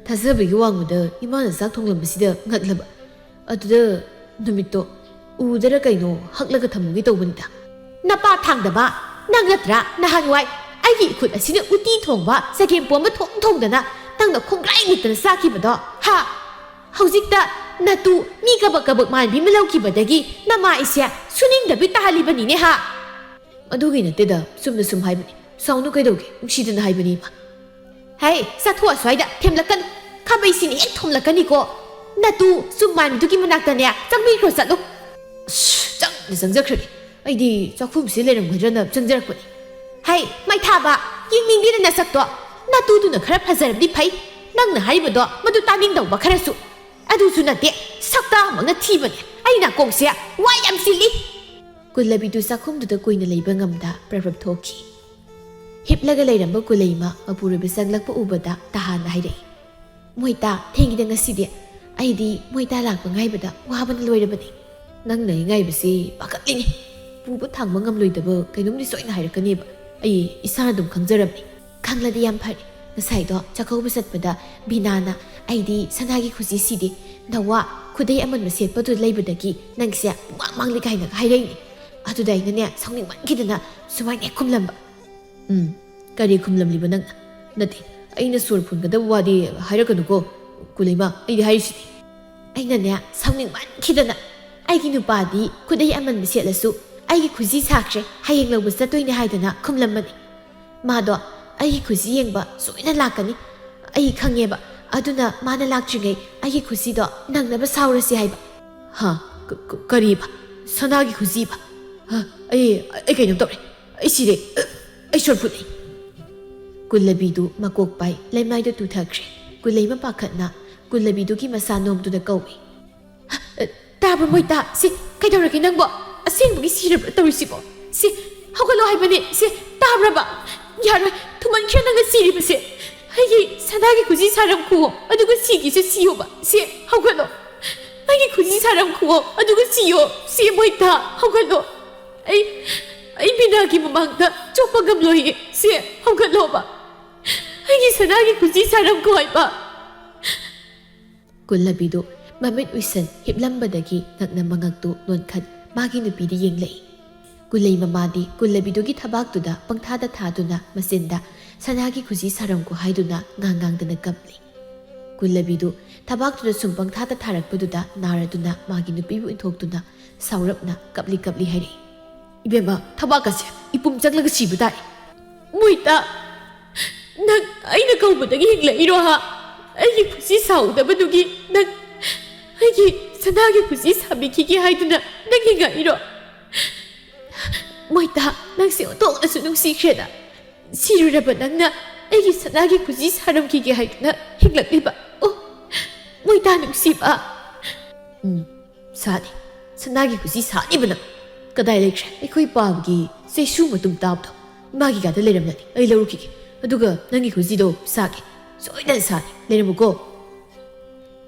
ꯊꯥꯖꯕꯒꯤ ꯋꯥꯡꯃꯗ ꯏꯃꯥꯅ ꯆꯥꯛ ꯊꯣꯡꯂꯝꯕꯁꯤꯗ ꯉꯛꯂꯕ꯫ ꯑꯗꯨꯗ ꯅꯨꯃꯤꯠꯇꯣ ꯎꯗꯔ ꯀꯩꯅꯣ ꯍꯛꯂꯒ ꯊꯝꯃꯨꯒꯦ ꯇꯧꯕꯅꯤꯗ꯫ ꯅꯄꯥ ꯊꯥꯡꯗꯕ! ꯅꯪ ꯅꯠꯇ꯭ꯔꯥ ꯅꯍꯥꯟꯋꯥꯏ ꯑꯩꯒꯤ ꯏꯈꯨꯠ ꯑꯁꯤꯅ ꯎꯇꯤ ꯊꯣꯡꯕ, ꯆꯒꯦꯝ ꯄꯣꯝꯕ ꯊꯣꯡ ꯊꯣꯡꯗꯅ ꯅꯪꯅ ꯈꯣꯡꯒ꯭ꯔꯥꯏ ꯅꯤꯛꯇꯅ ꯆꯥꯈꯤꯕꯗꯣ? ꯍꯥ? ꯍꯧꯖꯤꯛꯇ ꯅꯇꯨ ꯃꯤ ꯀꯕꯛ ꯀꯕꯛ ꯃꯥꯟꯕꯤ ꯑꯃ ꯂꯧꯈꯤꯕꯗꯒꯤ ꯅꯃꯥ ꯑꯩꯁꯦ ꯁꯨꯅꯤꯡꯗꯕꯤ ꯇꯥꯍꯜꯂꯤꯕꯅꯤꯅꯦ ꯍꯥ? ꯑꯗꯨꯒꯤ ꯅꯠꯇꯦꯗ, ꯆꯨꯝꯅ ꯁꯨꯝ ꯍꯥꯏꯕꯅꯤ꯫ ꯁꯥꯎꯅꯨ ꯀꯩꯗꯧꯒꯦ? ꯅꯨꯡꯁꯤꯗꯅ ꯍꯥꯏꯕꯅꯤ ꯏꯃꯥ꯫ ꯍꯩ, ꯆꯠꯊꯣꯛ ꯑꯁ꯭ꯋꯥꯏꯗ ꯊꯦꯝꯂꯛꯀꯅꯨ꯫ ꯈꯥꯕꯩꯁꯤꯅ ꯍꯦꯛ ꯊꯣꯝꯂꯛꯀꯅꯤꯀꯣ꯫ ꯅꯇꯨ ꯆꯨꯝ ꯃꯥꯟꯕꯤꯗꯨꯒꯤ ꯃꯅꯥꯛꯇꯅꯦ ꯆꯪꯕꯤꯈ꯭ꯔꯣ ꯆꯠꯂꯨ꯫ ꯑꯁ, ꯆꯪꯗ ꯆꯪꯖꯈ꯭ꯔꯒꯦ꯫ ꯑꯩꯗꯤ ꯆꯥꯛꯈꯨꯝꯁꯤ ꯂꯩꯔꯝꯒꯗ꯭ꯔꯅ ꯆꯪꯖꯔꯛꯄꯅꯤ꯫ ꯍꯩ, ꯃꯩꯊꯥꯕ, ꯌꯦꯡꯅꯤꯡꯗꯦꯗ ꯅꯁꯛꯇꯣ꯫ ꯅꯇꯨꯗꯨꯅ ꯈꯔ ꯐꯖꯔꯕꯗꯤ ꯐꯩ꯫ ꯅꯪꯅ ꯍꯥꯏꯔꯤꯕꯗꯣ ꯃꯗꯨ ꯇꯥꯅꯤꯡꯗꯧꯕ ꯈꯔꯁꯨ꯫ ꯑꯗꯨꯁꯨ ꯅꯠꯇꯦ, ꯁꯛꯇꯥꯃꯛꯅ ꯊꯤꯕꯅꯦ꯫ ꯑꯩ ꯅꯥꯀꯣꯡꯁꯦ ꯋꯥ ꯌꯥꯝ ꯆꯤꯜꯂꯤ꯫ ꯀꯨꯜꯂꯕꯤꯗꯨ ꯆꯥꯛꯈꯨꯝꯗꯨꯗ ꯀꯨꯏꯅ ꯂꯩꯕ ꯉꯝꯗ ꯄ꯭ꯔꯞ ꯄ꯭ꯔꯞ ꯊꯣꯛꯈꯤ꯫ ꯍꯤꯞꯂꯒ ꯂꯩꯔꯝꯕ ꯀꯨꯂꯩꯃ ꯃꯄꯨꯔꯣꯏꯕ ꯆꯪꯂꯛꯄ ꯎꯕꯗ ꯇꯍꯥꯟꯅ ꯍꯥꯏꯔꯛꯏ, "ꯃꯣꯏꯇꯥ, ꯊꯦꯡꯉꯤꯗ ꯉꯁꯤꯗꯤ꯫ ꯑꯩꯗꯤ ꯃꯣꯏꯇꯥ ꯂꯥꯛꯄ ꯉꯥꯏꯕꯗ ꯋꯥꯕꯅ ꯂꯣꯏꯔꯕꯅꯤ꯫ ꯅꯪꯅ ꯑꯩ ꯉꯥꯏꯕꯁꯤ ꯄꯥꯈꯠꯂꯤꯅꯦ꯫ ꯄꯨꯕ ꯊꯥꯡꯕ ꯉꯝꯂꯣꯏꯗꯕ ꯀꯩꯅꯣꯝꯗꯤ ꯁꯣꯏꯅ ꯍꯥꯏꯔꯛꯀꯅꯦꯕ꯫ ꯑꯩ ꯏꯁꯥꯅ ꯑꯗꯨꯝ ꯈꯪꯖꯔꯝꯅꯤ꯫ ꯈꯪꯂꯗꯤ ꯌꯥꯝ ꯐꯔꯦ꯫ ꯉꯁꯥꯏꯗꯣ ꯆꯥꯛꯀꯧꯕ ꯆꯠꯄꯗ ꯕꯤꯅꯥꯅ ꯑꯩꯗꯤ ꯁꯅꯥꯒꯤ ꯈꯨꯖꯤ ꯁꯤꯗꯦ, ꯅꯋꯥ ꯈꯨꯗꯩ ꯑꯃꯟꯕ ꯁꯦꯠꯄꯗꯨ ꯂꯩꯕꯗꯒꯤ ꯅꯪꯁꯦ ꯄꯨꯡꯃꯥꯡ ꯃꯥꯡꯂꯤ ꯀꯥꯏꯅꯒ ꯍꯥꯏꯔꯛꯏꯅꯦ꯫ ꯑꯗꯨꯗ ꯑꯩꯅꯅꯦ ꯁꯥꯎꯅꯤꯡꯃꯟꯈꯤꯗꯅ ꯁꯨꯃꯥꯏꯅ ꯍꯦꯛ ꯈꯨꯝꯂꯝꯕ꯫" "ꯎꯝ, ꯀꯔꯤ ꯈꯨꯝꯂꯝꯂꯤꯕ ꯅꯪꯅ?" "ꯅꯠꯇꯦ, ꯑꯩꯅ ꯁꯣꯔ ꯐꯨꯟꯒꯗꯕ ꯋꯥꯗꯤ ꯍꯥꯏꯔꯛꯀꯅꯨꯀꯣ, ꯀꯨꯂꯩꯃ, ꯑꯩꯗꯤ ꯍꯥꯏꯔꯤꯁꯤꯗꯤ꯫" ꯑꯩꯅꯅꯦ ꯁꯥꯎꯅꯤꯡꯃꯟꯈꯤꯗꯅ, "ꯑꯩꯒꯤ ꯅꯨꯄꯥꯗꯤ ꯈꯨꯗꯩ ꯑꯃꯟꯕ ꯁꯦꯠꯂꯁꯨ ꯑꯩꯒꯤ ꯈꯨꯖꯤ ꯁꯥꯈ꯭ꯔꯦ, ꯍꯌꯦꯡ ꯂꯧꯕ ꯆꯠꯇꯣꯏꯅꯦ" ꯍꯥꯏꯗꯅ ꯈꯨꯝꯂꯝꯕꯅꯤ꯫ "ꯃꯥꯗꯣ ꯑꯩꯒꯤ ꯈꯨꯖꯤ ꯌꯦꯡꯕ ꯁꯣꯏꯅ ꯂꯥꯛꯀꯅꯤ꯫ ꯑꯩ ꯈꯪꯉꯦꯕ꯫ ꯑꯗꯨꯅ ꯃꯥꯅ ꯂꯥꯛꯇ꯭ꯔꯤꯉꯩ ꯑꯩꯒꯤ ꯈꯨꯖꯤꯗꯣ ꯅꯪꯅꯕ ꯁꯥꯎꯔꯁꯤ ꯍꯥꯏꯕ꯫" "ꯍꯥ? ꯀ-, ꯀ-, ꯀꯔꯤꯕ? ꯁꯅꯥꯒꯤ ꯈꯨꯖꯤꯕ? ꯍꯥ? ꯑꯩ, ꯑꯩ ꯀꯩꯅꯣꯝ ꯇꯧꯔꯦ꯫ ꯑꯩ ꯁꯤꯔꯦ꯫ ꯑꯩ ꯁꯣꯔ ꯐꯨꯠꯂꯦ꯫" ꯀꯨꯜꯂꯕꯤꯗꯨ ꯃꯀꯣꯛ ꯄꯥꯏ ꯂꯩꯃꯥꯏꯗ ꯇꯨꯊꯈ꯭ꯔꯦ꯫ ꯀꯨꯂꯩꯃ ꯄꯥꯈꯠꯅ ꯀꯨꯜꯂꯕꯤꯗꯨꯒꯤ ꯃꯁꯥ ꯅꯣꯝꯗꯨꯅ ꯀꯧꯏ꯫ "ꯇꯥꯕ꯭ꯔꯣ ꯃꯣꯏꯇꯥ? ꯁꯤ ꯀꯩꯗꯧꯔꯒꯦ ꯅꯪꯕꯣ? ꯑꯁꯦꯡꯕꯒꯤ ꯁꯤꯔꯕ꯭ꯔꯥ ꯇꯧꯔꯤꯁꯤꯕꯣ? ꯁꯤ ꯍꯧꯒꯠꯂꯣ ꯍꯥꯏꯕꯅꯦ꯫ ꯁꯤ ꯇꯥꯕ꯭ꯔꯕ? ꯌꯥꯔꯣꯏ, ꯊꯨꯃꯟꯈ꯭ꯔꯦ ꯅꯪꯅ ꯁꯤꯔꯤꯕꯁꯦ꯫ ꯑꯩꯒꯤ ꯁꯅꯥꯒꯤ ꯈꯨꯖꯤ ꯁꯥꯔꯝꯈꯨꯑꯣ, ꯑꯗꯨꯒ ꯁꯤꯒꯦꯁꯨ ꯁꯤꯌꯣꯕ꯫ ꯁꯤ ꯍꯧꯒꯠꯂꯣ꯫ ꯑꯩꯒꯤ ꯈꯨꯖꯤ ꯁꯥꯔꯝꯈꯨꯑꯣ, ꯑꯗꯨꯒ ꯁꯤꯌꯣ꯫ ꯁꯤ ꯃꯣꯏꯇꯥ, ꯍꯧꯒꯠꯂꯣ꯫ ꯑꯩ, ꯑꯩ ꯕꯤꯅꯥꯒꯤ ꯃꯃꯥꯡꯗ ꯆꯣꯞꯄ ꯉꯝꯂꯣꯏꯌꯦ꯫ ꯁꯤ ꯍꯧꯒꯠꯂꯣꯕ꯫ ꯑꯩꯒꯤ ꯁꯅꯥꯒꯤ ꯈꯨꯖꯤ ꯁꯥꯔꯝꯈꯣ ꯍꯥꯏꯕ꯫" ꯀꯨꯜꯂꯕꯤꯗꯨ ꯃꯃꯤꯠ ꯎꯏꯁꯟ ꯍꯤꯞꯂꯝꯕꯗꯒꯤ ꯉꯛꯅ ꯃꯉꯛꯇꯨ ꯅꯣꯟꯈꯠ ꯃꯥꯒꯤ ꯅꯨꯄꯤꯗ ꯌꯦꯡꯂꯛꯏ꯫ ꯀꯨꯂꯩ ꯃꯃꯥꯗꯤ ꯀꯨꯜꯂꯕꯤꯗꯨꯒꯤ ꯊꯕꯥꯛꯇꯨꯗ ꯄꯪꯊꯥꯗ ꯊꯥꯗꯨꯅ ꯃꯆꯤꯟꯗ "ꯁꯅꯥꯒꯤ ꯈꯨꯖꯤ ꯁꯥꯔꯝꯈꯣ" ꯍꯥꯏꯗꯨꯅ ꯉꯥꯡ ꯉꯥꯡꯗꯅ ꯀꯞꯂꯤ꯫ ꯀꯨꯜꯂꯕꯤꯗꯨ ꯊꯕꯥꯛꯇꯨꯗ ꯁꯨꯝ ꯄꯪꯊꯥꯗ ꯊꯥꯔꯛꯄꯗꯨꯗ ꯅꯥꯔꯗꯨꯅ ꯃꯥꯒꯤ ꯅꯨꯄꯤꯕꯨ ꯏꯟꯊꯣꯛꯇꯨꯅ ꯁꯥꯎꯔꯞꯅ ꯀꯞꯂꯤ ꯀꯞꯂꯤ ꯍꯥꯏꯔꯛꯏ꯫ "ꯏꯕꯦꯝꯃ, ꯊꯕꯥꯛꯀꯁꯦ ꯏꯄꯨꯝ ꯆꯪꯂꯒ ꯁꯤꯕ ꯇꯥꯏ꯫ ꯃꯣꯏꯇꯥ, ꯅꯪ ꯑꯩꯅ ꯀꯧꯕꯗꯒꯤ ꯍꯤꯡꯂꯛꯏꯔꯣ ꯍꯥ? ꯑꯩꯒꯤ ꯈꯨꯖꯤ ꯁꯥꯍꯧꯗꯕꯗꯨꯒꯤ ꯅꯪ ꯑꯩꯒꯤ ꯁꯅꯥꯒꯤ ꯈꯨꯖꯤ ꯁꯥꯕꯤꯈꯤꯒꯦ ꯍꯥꯏꯗꯨꯅ ꯅꯪ ꯍꯤꯡꯉꯛꯏꯔꯣ? ꯃꯣꯏꯇꯥ, ꯅꯪꯁꯦ ꯑꯣꯟꯊꯣꯛꯅꯁꯨ ꯅꯨꯡꯁꯤꯈ꯭ꯔꯦꯗ꯫ ꯁꯤꯔꯨꯔꯕ ꯅꯪꯅ ꯑꯩꯒꯤ ꯁꯅꯥꯒꯤ ꯈꯨꯖꯤ ꯁꯥꯔꯝꯈꯤꯒꯦ ꯍꯥꯏꯗꯨꯅ ꯍꯤꯡꯂꯛꯂꯤꯕ꯫ ꯑꯣ, ꯃꯣꯏꯇꯥ ꯅꯨꯡꯁꯤꯕ!" "ꯎꯝ, ꯁꯥꯅꯤ꯫ ꯁꯅꯥꯒꯤ ꯈꯨꯖꯤ ꯁꯥꯅꯤꯕ ꯅꯪ꯫ ꯀꯗꯥꯏ ꯂꯩꯈ꯭ꯔꯦ? ꯑꯩꯈꯣꯏ ꯄꯥꯕꯒꯤ ꯆꯩꯁꯨ ꯃꯇꯨꯝ ꯇꯥꯕꯗꯣ ꯏꯃꯥꯒꯤ ꯀꯥꯗ ꯂꯩꯔꯝꯂꯅꯤ꯫ ꯑꯩ ꯂꯧꯔꯨꯈꯤꯒꯦ꯫ ꯑꯗꯨꯒ ꯅꯪꯒꯤ ꯈꯨꯖꯤꯗꯣ ꯁꯥꯒꯦ꯫ ꯁꯣꯏꯗꯅ ꯁꯥꯅꯤ꯫ ꯂꯩꯔꯝꯃꯨꯀꯣ꯫"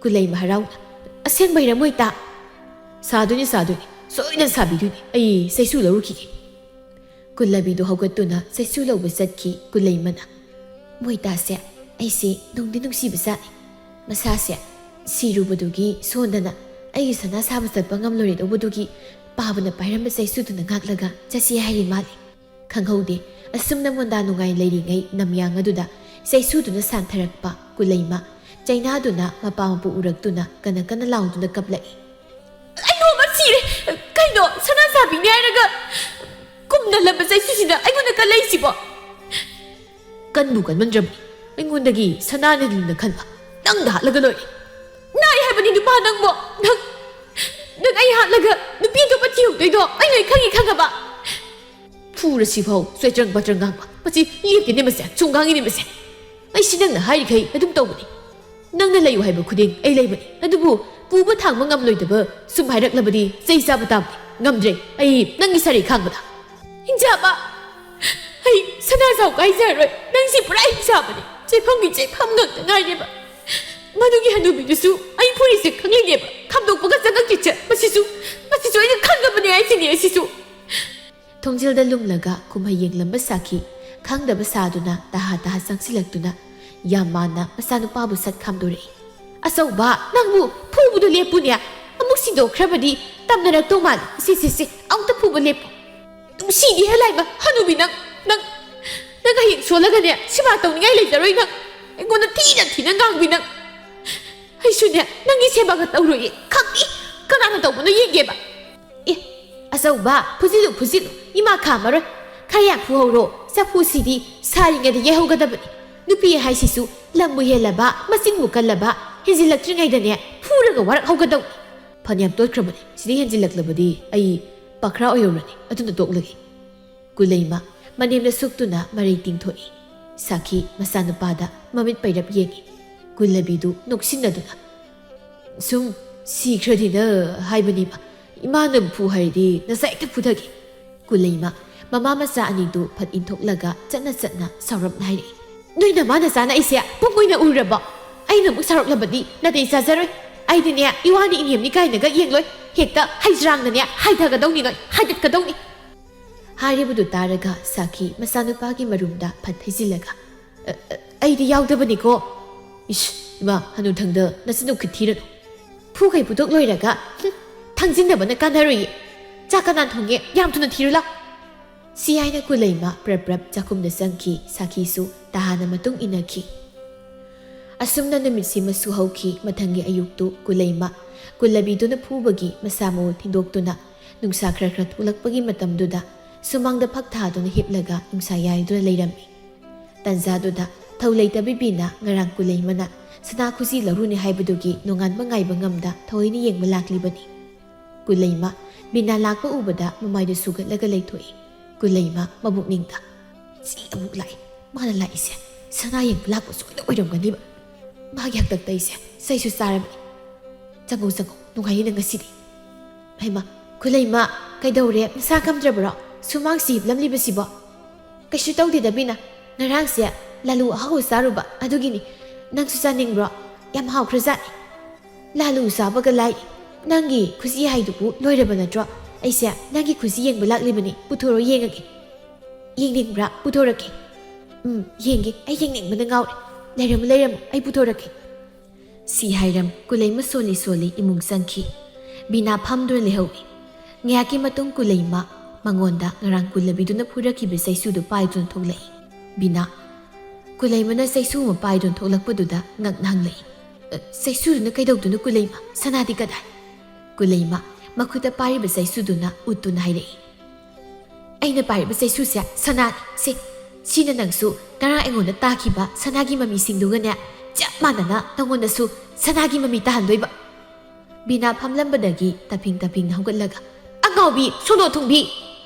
ꯀꯨꯂꯩꯃ ꯍꯔꯥꯎꯅ, "ꯑꯁꯦꯡꯕꯩꯔꯥ ꯃꯣꯏꯇꯥ?" "ꯁꯥꯗꯣꯏꯅꯤ, ꯁꯥꯗꯣꯏꯅꯤ꯫ ꯁꯣꯏꯗꯅ ꯁꯥꯕꯤꯗꯣꯏꯅꯤ꯫ ꯑꯩ ꯆꯩꯁꯨ ꯂꯧꯔꯨꯈꯤꯒꯦ꯫" ꯀꯨꯂꯕꯤꯗꯨ ꯍꯧꯒꯠꯇꯨꯅ ꯆꯩꯁꯨ ꯂꯧꯕ ꯆꯠꯈꯤ꯫ ꯀꯨꯂꯩꯃꯅ, "ꯃꯣꯏꯇꯥꯁꯦ ꯑꯩꯁꯦ ꯅꯨꯡꯗꯤ ꯅꯨꯡꯁꯤꯕꯖꯥꯠꯅꯤ꯫ ꯃꯁꯥꯁꯦ ꯁꯤꯔꯨꯕꯗꯨꯒꯤ ꯁꯣꯟꯗꯅ ꯑꯩꯒꯤ ꯁꯅꯥ ꯁꯥꯕ ꯆꯠꯄ ꯉꯝꯂꯣꯏꯗꯧꯕꯗꯨꯒꯤ ꯄꯥꯕꯅ ꯄꯥꯏꯔꯝꯕ ꯆꯩꯁꯨꯗꯨꯅ ꯉꯥꯛꯂꯒ ꯆꯠꯁꯤ ꯍꯥꯏꯔꯤ ꯃꯥꯜꯂꯤ꯫" ꯈꯪꯍꯧꯗꯦ꯫ ꯑꯁꯨꯝꯅ ꯃꯣꯟꯗꯥ ꯅꯨꯡꯉꯥꯏ ꯂꯩꯔꯤꯉꯩ ꯅꯝꯌꯥꯡ ꯑꯗꯨꯗ ꯆꯩꯁꯨꯗꯨꯅ ꯁꯥꯟꯊꯔꯛꯄ ꯀꯨꯂꯩꯃ ꯆꯩꯅꯥꯗꯨꯅ ꯃꯄꯥ ꯃꯄꯨ ꯎꯔꯛꯇꯨꯅ ꯀꯟꯅ ꯀꯟꯅ ꯂꯥꯎꯗꯨꯅ ꯀꯞꯂꯛꯏ꯫ "ꯑꯩ ꯅꯣꯡꯃ ꯁꯤꯔꯦ꯫ ꯀꯩꯅꯣ, ꯁꯅꯥ ꯁꯥꯕꯤꯅꯤ ꯍꯥꯏꯔꯒ ꯀꯨꯝꯅ ꯂꯝꯕ ꯆꯩꯁꯨꯁꯤꯗ ꯑꯩꯉꯣꯟꯗ ꯀꯜꯂꯛꯏꯁꯤꯕꯣ?" "ꯀꯟꯕꯨ ꯀꯟꯃꯟꯗ꯭ꯔꯕꯅꯤ꯫ ꯑꯩꯉꯣꯟꯗꯒꯤ ꯁꯅꯥꯅ ꯂꯨꯅ ꯈꯟꯕ ꯅꯪꯗ ꯍꯥꯠꯂꯒ ꯂꯣꯏꯔꯦ꯫ ꯅꯥꯏ ꯍꯥꯏꯕꯅꯤ ꯅꯨꯄꯥ ꯅꯪꯕꯣ꯫ ꯅꯪ, ꯅꯪ ꯑꯩ ꯍꯥꯠꯂꯒ ꯅꯨꯄꯤ ꯑꯇꯣꯞꯄ ꯊꯤꯍꯧꯗꯣꯏꯗꯣ ꯑꯩ ꯂꯣꯏ ꯈꯪꯉꯤ, ꯈꯪꯉꯕ?" "ꯐꯨꯔꯁꯤꯐꯥꯎ ꯆꯣꯏꯇ꯭ꯔꯪ ꯄꯥꯇ꯭ꯔꯪ ꯉꯥꯡꯕ ꯃꯁꯤ ꯂꯦꯞꯇꯦꯅꯦ ꯃꯁꯦ, ꯁꯨꯝ ꯉꯥꯡꯉꯤꯅꯦ ꯃꯁꯦ꯫ ꯑꯩꯁꯤ ꯅꯪꯅ ꯍꯥꯏꯔꯤꯈꯩ ꯑꯗꯨꯝ ꯇꯧꯕꯅꯤ꯫ ꯅꯪꯅ ꯂꯩꯌꯨ ꯍꯥꯏꯕ ꯈꯨꯗꯤꯡ ꯑꯩ ꯂꯩꯕꯅꯤ꯫ ꯑꯗꯨꯕꯨ ꯄꯨꯕ ꯊꯥꯡꯕ ꯉꯝꯂꯣꯏꯗꯕ ꯁꯨꯝ ꯍꯥꯏꯔꯛꯂꯕꯗꯤ ꯆꯩ ꯆꯥꯕ ꯇꯥꯕꯅꯤ꯫ ꯉꯝꯗ꯭ꯔꯦ ꯑꯩ ꯅꯪꯒꯤ ꯁꯥꯔꯩ ꯈꯥꯡꯕꯗ꯫" "ꯍꯤꯡꯆꯥꯕ, ꯑꯩ ꯁꯅꯥꯖꯥꯎ ꯀꯥꯏꯖꯔꯔꯣꯏ꯫ ꯅꯪꯁꯤ ꯄꯨꯔꯥ ꯍꯤꯡꯆꯥꯕꯅꯤ꯫ ꯆꯩꯐꯝꯒꯤ ꯆꯩꯐꯝ ꯉꯥꯛꯇ ꯉꯥꯏꯔꯦꯕ꯫ ꯃꯗꯨꯒꯤ ꯍꯅꯨꯕꯤꯗꯨꯁꯨ ꯑꯩ ꯐꯨꯔꯤꯁꯦ ꯈꯪꯂꯤꯅꯦꯕ꯫ ꯈꯥꯝꯗꯣꯛꯄꯒ ꯆꯪꯉꯛꯈꯤꯁꯦ꯫ ꯃꯁꯤꯁꯨ, ꯃꯁꯤꯁꯨ ꯑꯩꯅ ꯈꯪꯉꯕꯅꯦ ꯍꯥꯏꯁꯤꯅꯦ ꯑꯁꯤꯁꯨ꯫" ꯊꯣꯡꯖꯤꯜꯗ ꯂꯨꯝꯂꯒ ꯀꯨꯝꯍꯩ ꯌꯦꯡꯂꯝꯕ ꯁꯥꯈꯤ꯫ ꯈꯪꯗꯕ ꯁꯥꯗꯨꯅ ꯇꯍꯥ ꯇꯍꯥ ꯆꯪꯁꯤꯜꯂꯛꯇꯨꯅ ꯌꯥꯝ ꯃꯥꯟꯅ ꯃꯆꯥꯅꯨꯄꯥꯕꯨ ꯁꯠ ꯈꯥꯝꯗꯣꯔꯛꯏ꯫ "ꯑꯆꯧꯕ, ꯅꯪꯕꯨ ꯐꯨꯕꯗꯣ ꯂꯦꯞꯄꯨꯅꯦ꯫ ꯑꯃꯨꯛ ꯁꯤꯗꯣꯛꯈ꯭ꯔꯕꯗꯤ ꯇꯝꯅꯔꯛꯇꯧ ꯃꯥꯜꯂꯤ꯫ ꯁꯤ, ꯁꯤ, ꯁꯤ, ꯑꯃꯨꯛꯇ ꯐꯨꯕ ꯂꯦꯞꯄꯨ꯫" "ꯅꯨꯡꯁꯤꯗꯤ ꯍꯦ ꯂꯥꯏꯃ, ꯍꯅꯨꯕꯤ ꯅꯪ, ꯅꯪ, ꯅꯪ ꯍꯌꯦꯡ ꯁꯣꯜꯂꯒꯅꯦ ꯁꯦꯕꯥ ꯇꯧꯅꯤꯡꯉꯥꯏ ꯂꯩꯖꯔꯣꯏ ꯅꯪ꯫ ꯑꯩꯉꯣꯟꯗ ꯊꯤꯅ ꯊꯤꯅ ꯉꯥꯡꯕꯤ ꯅꯪ꯫" ꯑꯩꯁꯨꯅꯦ, ꯅꯪꯒꯤ ꯁꯦꯕꯥꯒ ꯇꯧꯔꯣꯏꯌꯦ꯫ ꯈꯪꯗꯦ, ꯀꯅꯥꯅ ꯇꯧꯕꯅꯣ ꯌꯦꯡꯒꯦꯕ꯫ ꯑꯦ, ꯑꯆꯧꯕ, ꯐꯨꯖꯤꯜꯂꯨ, ꯐꯨꯖꯤꯜꯂꯨ꯫ ꯏꯃꯥ ꯈꯥꯝꯃꯔꯣꯏ꯫ ꯈꯔ ꯌꯥꯝ ꯐꯨꯍꯧꯔꯣ꯫ ꯆꯐꯨꯁꯤꯗꯤ ꯁꯥꯔꯤꯉꯩꯗ ꯌꯩꯍꯧꯒꯗꯕꯅꯤ꯫ ꯅꯨꯄꯤ ꯍꯥꯏꯁꯤꯁꯨ ꯂꯝꯕꯨ ꯍꯦꯜꯂꯕ, ꯃꯆꯤꯟꯕꯨ ꯀꯜꯂꯕ, ꯍꯦꯟꯖꯤꯜꯂꯛꯇ꯭ꯔꯤꯉꯩꯗꯅꯦ ꯐꯨꯔꯒ ꯋꯥꯔꯛꯍꯧꯒꯗꯧꯅꯤ꯫ ꯐꯅꯌꯥꯝ ꯇꯣꯠꯈ꯭ꯔꯕꯅꯤ꯫ ꯁꯤꯗꯤ ꯍꯦꯟꯖꯤꯜꯂꯛꯂꯕꯗꯤ ꯑꯩ ꯄꯥꯈ꯭ꯔꯥ ꯑꯣꯏꯍꯧꯔꯅꯤ꯫ ꯑꯗꯨꯅ ꯇꯣꯛꯂꯒꯦ꯫ ꯀꯨꯂꯩꯃ ꯃꯅꯦꯝꯅ ꯁꯨꯛꯇꯨꯅ ꯃꯔꯩ ꯇꯤꯡꯊꯣꯛꯏ꯫ ꯁꯥꯈꯤ ꯃꯆꯥꯅꯨꯄꯥꯗ ꯃꯃꯤꯠ ꯄꯩꯔꯞ ꯌꯦꯡꯏ꯫ ꯀꯨꯜꯂꯕꯤꯗꯨ ꯅꯣꯛꯁꯤꯟꯅꯗꯨꯅ, "ꯁꯨꯝ ꯁꯤꯈ꯭ꯔꯗꯤꯅ ꯍꯥꯏꯕꯅꯤꯕ꯫ ꯏꯃꯥꯅ ꯐꯨ ꯍꯥꯏꯔꯗꯤ ꯅꯆꯥ ꯍꯦꯛꯇ ꯐꯨꯊꯒꯦ꯫" ꯀꯨꯂꯩꯃ ꯃꯃꯥ ꯃꯆꯥ ꯑꯅꯤꯗꯨ ꯐꯠ ꯏꯟꯊꯣꯛꯂꯒ ꯆꯠꯅ ꯆꯠꯅ ꯁꯥꯎꯔꯞꯅ ꯍꯥꯏꯔꯛꯏ꯫ "ꯅꯣꯏ ꯅꯃꯥ ꯅꯆꯥꯅ ꯑꯩꯁꯦ ꯄꯨꯡ ꯑꯣꯏꯅ ꯎꯔꯕꯣ? ꯑꯩꯅ ꯑꯃꯨꯛ ꯁꯥꯎꯔꯛꯂꯕꯗꯤ ꯅꯥꯇꯩ ꯆꯥꯖꯔꯣꯏ꯫ ꯑꯩꯗꯤꯅꯦ, ꯏꯋꯥꯅꯤ ꯏꯅꯦꯝꯅꯤ ꯀꯥꯏꯅꯒ ꯌꯦꯡꯂꯣꯏ꯫ ꯍꯦꯛꯇ ꯍꯩꯖ꯭ꯔꯥꯡꯅꯅꯦ ꯍꯥꯏꯊꯒꯗꯧꯅꯤ, ꯅꯣꯏ ꯍꯥꯏꯗꯠꯀꯗꯧꯅꯤ꯫" ꯍꯥꯏꯔꯤꯕꯗꯨ ꯇꯥꯔꯒ ꯁꯥꯈꯤ ꯃꯆꯥꯅꯨꯄꯥꯒꯤ ꯃꯔꯨꯝꯗ ꯐꯠ ꯊꯩꯖꯤꯜꯂꯒ, "ꯑ, ꯑ, ꯑꯩꯗꯤ ꯌꯥꯎꯗꯕꯅꯤꯀꯣ꯫" "ꯏꯁ, ꯏꯃꯥ, ꯍꯅꯨꯊꯪꯗ ꯅꯆꯤꯟꯗꯨ ꯈꯤꯠ ꯊꯤꯔꯅꯨ꯫ ꯐꯨꯈꯩ ꯐꯨꯗꯣꯛ ꯂꯣꯏꯔꯒ, ꯍꯨꯝ, ꯊꯥꯡꯖꯤꯟꯅꯕꯅ ꯀꯥꯟꯅꯔꯣꯏꯌꯦ꯫ ꯆꯥꯛ ꯀꯅꯥ ꯊꯣꯡꯉꯦ? ꯌꯥꯝ ꯊꯨꯅ ꯊꯤꯔꯨ ꯂꯥꯎ꯫" ꯁꯤ ꯍꯥꯏꯅ ꯀꯨꯂꯩꯃ ꯄ꯭ꯔꯞ ꯄ꯭ꯔꯞ ꯆꯥꯛꯈꯨꯝꯗ ꯆꯪꯈꯤ꯫ ꯁꯥꯈꯤꯁꯨ ꯇꯍꯥꯅ ꯃꯇꯨꯡ ꯏꯟꯅꯈꯤ꯫ ꯑꯁꯨꯝꯅ ꯅꯨꯃꯤꯠꯁꯤꯃꯁꯨ ꯍꯧꯈꯤ꯫ ꯃꯊꯪꯒꯤ ꯑꯌꯨꯛꯇꯨ ꯀꯨꯂꯩꯃ ꯀꯨꯜꯂꯕꯤꯗꯨꯅ ꯐꯨꯕꯒꯤ ꯃꯁꯥ ꯃꯎ ꯊꯤꯟꯗꯣꯛꯇꯨꯅ ꯅꯨꯡꯁꯥ ꯈꯔ ꯈꯔ ꯊꯣꯛꯂꯛꯄꯒꯤ ꯃꯇꯝꯗꯨꯗ ꯁꯨꯃꯥꯡꯗ ꯐꯛ ꯊꯥꯗꯨꯅ ꯍꯤꯞꯂꯒ ꯅꯨꯡꯁꯥ ꯌꯥꯏꯗꯨꯅ ꯂꯩꯔꯝꯃꯤ꯫ ꯇꯟꯖꯥꯗꯨꯗ ꯊꯧ ꯂꯩꯇꯕꯤ ꯕꯤꯅꯥ ꯉꯔꯥꯡ ꯀꯨꯂꯩꯃꯅ ꯁꯅꯥ ꯈꯨꯖꯤ ꯂꯧꯔꯨꯅꯤ ꯍꯥꯏꯕꯗꯨꯒꯤ ꯅꯣꯡꯉꯥꯟꯕ ꯉꯥꯏꯕ ꯉꯝꯗ ꯊꯑꯣꯏꯅ ꯌꯦꯡꯕ ꯂꯥꯛꯂꯤꯕꯅꯤ꯫ ꯀꯨꯂꯩꯃ ꯕꯤꯅꯥ ꯂꯥꯛꯄ ꯎꯕꯗ ꯃꯃꯥꯏꯗꯨ ꯁꯨꯒꯠꯂꯒ ꯂꯩꯊꯣꯛꯏ꯫ ꯀꯨꯂꯩꯃ ꯃꯕꯨꯛꯅꯤꯡꯗ, "ꯁꯤ ꯑꯃꯨꯛ ꯂꯥꯛꯏ꯫ ꯃꯥꯅ ꯂꯥꯛꯏꯁꯦ ꯁꯅꯥ ꯌꯦꯡꯕ ꯂꯥꯛꯄ ꯁꯣꯏꯗ ꯑꯣꯏꯔꯝꯒꯅꯤꯕ꯫ ꯃꯥꯒꯤ ꯍꯥꯛꯇꯛꯇ ꯑꯩꯁꯦ ꯆꯩꯁꯨ ꯆꯥꯔꯕꯅꯤ꯫ ꯆꯪꯉꯣ, ꯆꯪꯉꯣ, ꯅꯨꯡꯉꯥꯏꯅꯤꯅ ꯉꯁꯤꯗꯤ꯫" "ꯍꯩꯃꯥ, ꯀꯨꯂꯩꯃ, ꯀꯩꯗꯧꯔꯦ? ꯅꯁꯥ ꯀꯝꯗ꯭ꯔꯕ꯭ꯔꯣ? ꯁꯨꯃꯥꯡꯁꯤ ꯍꯤꯞꯂꯝꯂꯤꯕꯁꯤꯕꯣ?" "ꯀꯩꯁꯨ ꯇꯧꯗꯦꯗ ꯕꯤꯅꯥ, ꯉꯔꯥꯡꯁꯦ ꯂꯥꯂꯨ ꯑꯍꯥꯎꯕ ꯆꯥꯔꯨꯕ ꯑꯗꯨꯒꯤꯅꯤ꯫ ꯅꯪꯁꯨ ꯆꯥꯅꯤꯡꯕ꯭ꯔꯣ? ꯌꯥꯝ ꯍꯥꯎꯈ꯭ꯔꯖꯥꯠꯅꯤ꯫" "ꯂꯥꯂꯨ ꯆꯥꯕꯒ ꯂꯥꯏ, ꯅꯪꯒꯤ ꯈꯨꯖꯤ ꯍꯥꯏꯗꯨꯕꯨ ꯂꯣꯏꯔꯕ ꯅꯠꯇ꯭ꯔꯣ? ꯑꯩꯁꯦ ꯅꯪꯒꯤ ꯈꯨꯖꯤ ꯌꯦꯡꯕ ꯂꯥꯛꯂꯤꯕꯅꯤ, ꯄꯨꯊꯣꯔꯣ ꯌꯦꯡꯉꯒꯦ꯫" "ꯌꯦꯡꯅꯤꯡꯕ꯭ꯔꯥ? ꯄꯨꯊꯣꯔꯛꯀꯦ꯫" "ꯎꯝ, ꯌꯦꯡꯒꯦ, ꯑꯩ ꯌꯦꯡꯅꯤꯡꯕꯅ ꯉꯥꯎꯔꯦ꯫ ꯂꯩꯔꯝꯃꯨ, ꯂꯩꯔꯝꯃꯨ, ꯑꯩ ꯄꯨꯊꯣꯔꯛꯀꯦ꯫" ꯁꯤ ꯍꯥꯏꯔꯝ ꯀꯨꯂꯩꯃ ꯁꯣꯜꯂꯤ ꯁꯣꯜꯂꯤ ꯏꯃꯨꯡ ꯆꯪꯈꯤ꯫ ꯕꯤꯅꯥ ꯐꯝꯗꯨꯅ ꯂꯩꯍꯧꯏ꯫ ꯉꯥꯏꯍꯥꯛꯀꯤ ꯃꯇꯨꯡ ꯀꯨꯂꯩꯃ ꯃꯉꯣꯟꯗ ꯉꯔꯥꯡ ꯀꯨꯜꯂꯕꯤꯗꯨꯅ ꯐꯨꯔꯛꯈꯤꯕ ꯆꯩꯁꯨꯗꯨ ꯄꯥꯏꯗꯨꯅ ꯊꯣꯛꯂꯛꯏ꯫ ꯕꯤꯅꯥ ꯀꯨꯂꯩꯃꯅ ꯆꯩꯁꯨ ꯑꯃ ꯄꯥꯏꯗꯨꯅ ꯊꯣꯛꯂꯛꯄꯗꯨꯗ ꯉꯛꯅ ꯍꯪꯂꯛꯏ, "ꯑ, ꯆꯩꯁꯨꯗꯨꯅ ꯀꯩꯗꯧꯗꯣꯏꯅꯣ ꯀꯨꯂꯩꯃ? ꯁꯅꯥꯗꯤ ꯀꯗꯥꯏ?" ꯀꯨꯂꯩꯃ ꯃꯈꯨꯠꯇ ꯄꯥꯏꯔꯤꯕ ꯆꯩꯁꯨꯗꯨꯅ ꯎꯠꯇꯨꯅ ꯍꯥꯏꯔꯛꯏ꯫ "ꯑꯩꯅ ꯄꯥꯏꯔꯤꯕ ꯆꯩꯁꯨꯁꯦ ꯁꯅꯥꯅꯤ꯫ ꯁꯦ, ꯁꯤꯅ ꯅꯪꯁꯨ ꯉꯔꯥꯡ ꯑꯩꯉꯣꯟꯗ ꯇꯥꯈꯤꯕ ꯁꯅꯥꯒꯤ ꯃꯃꯤꯁꯤꯡꯗꯨꯒꯅꯦ ꯆꯞ ꯃꯥꯟꯅꯅ ꯅꯪꯉꯣꯟꯗꯁꯨ ꯁꯅꯥꯒꯤ ꯃꯃꯤ ꯇꯥꯍꯟꯗꯣꯏꯕ꯫" ꯕꯤꯅꯥ ꯐꯝꯂꯝꯕꯗꯒꯤ ꯇꯞꯐꯤꯡ ꯇꯞꯐꯤꯡꯅ ꯍꯧꯒꯠꯂꯒ, "ꯑꯉꯥꯎꯕꯤ ꯁꯣꯅꯣ ꯊꯨꯡꯕꯤ!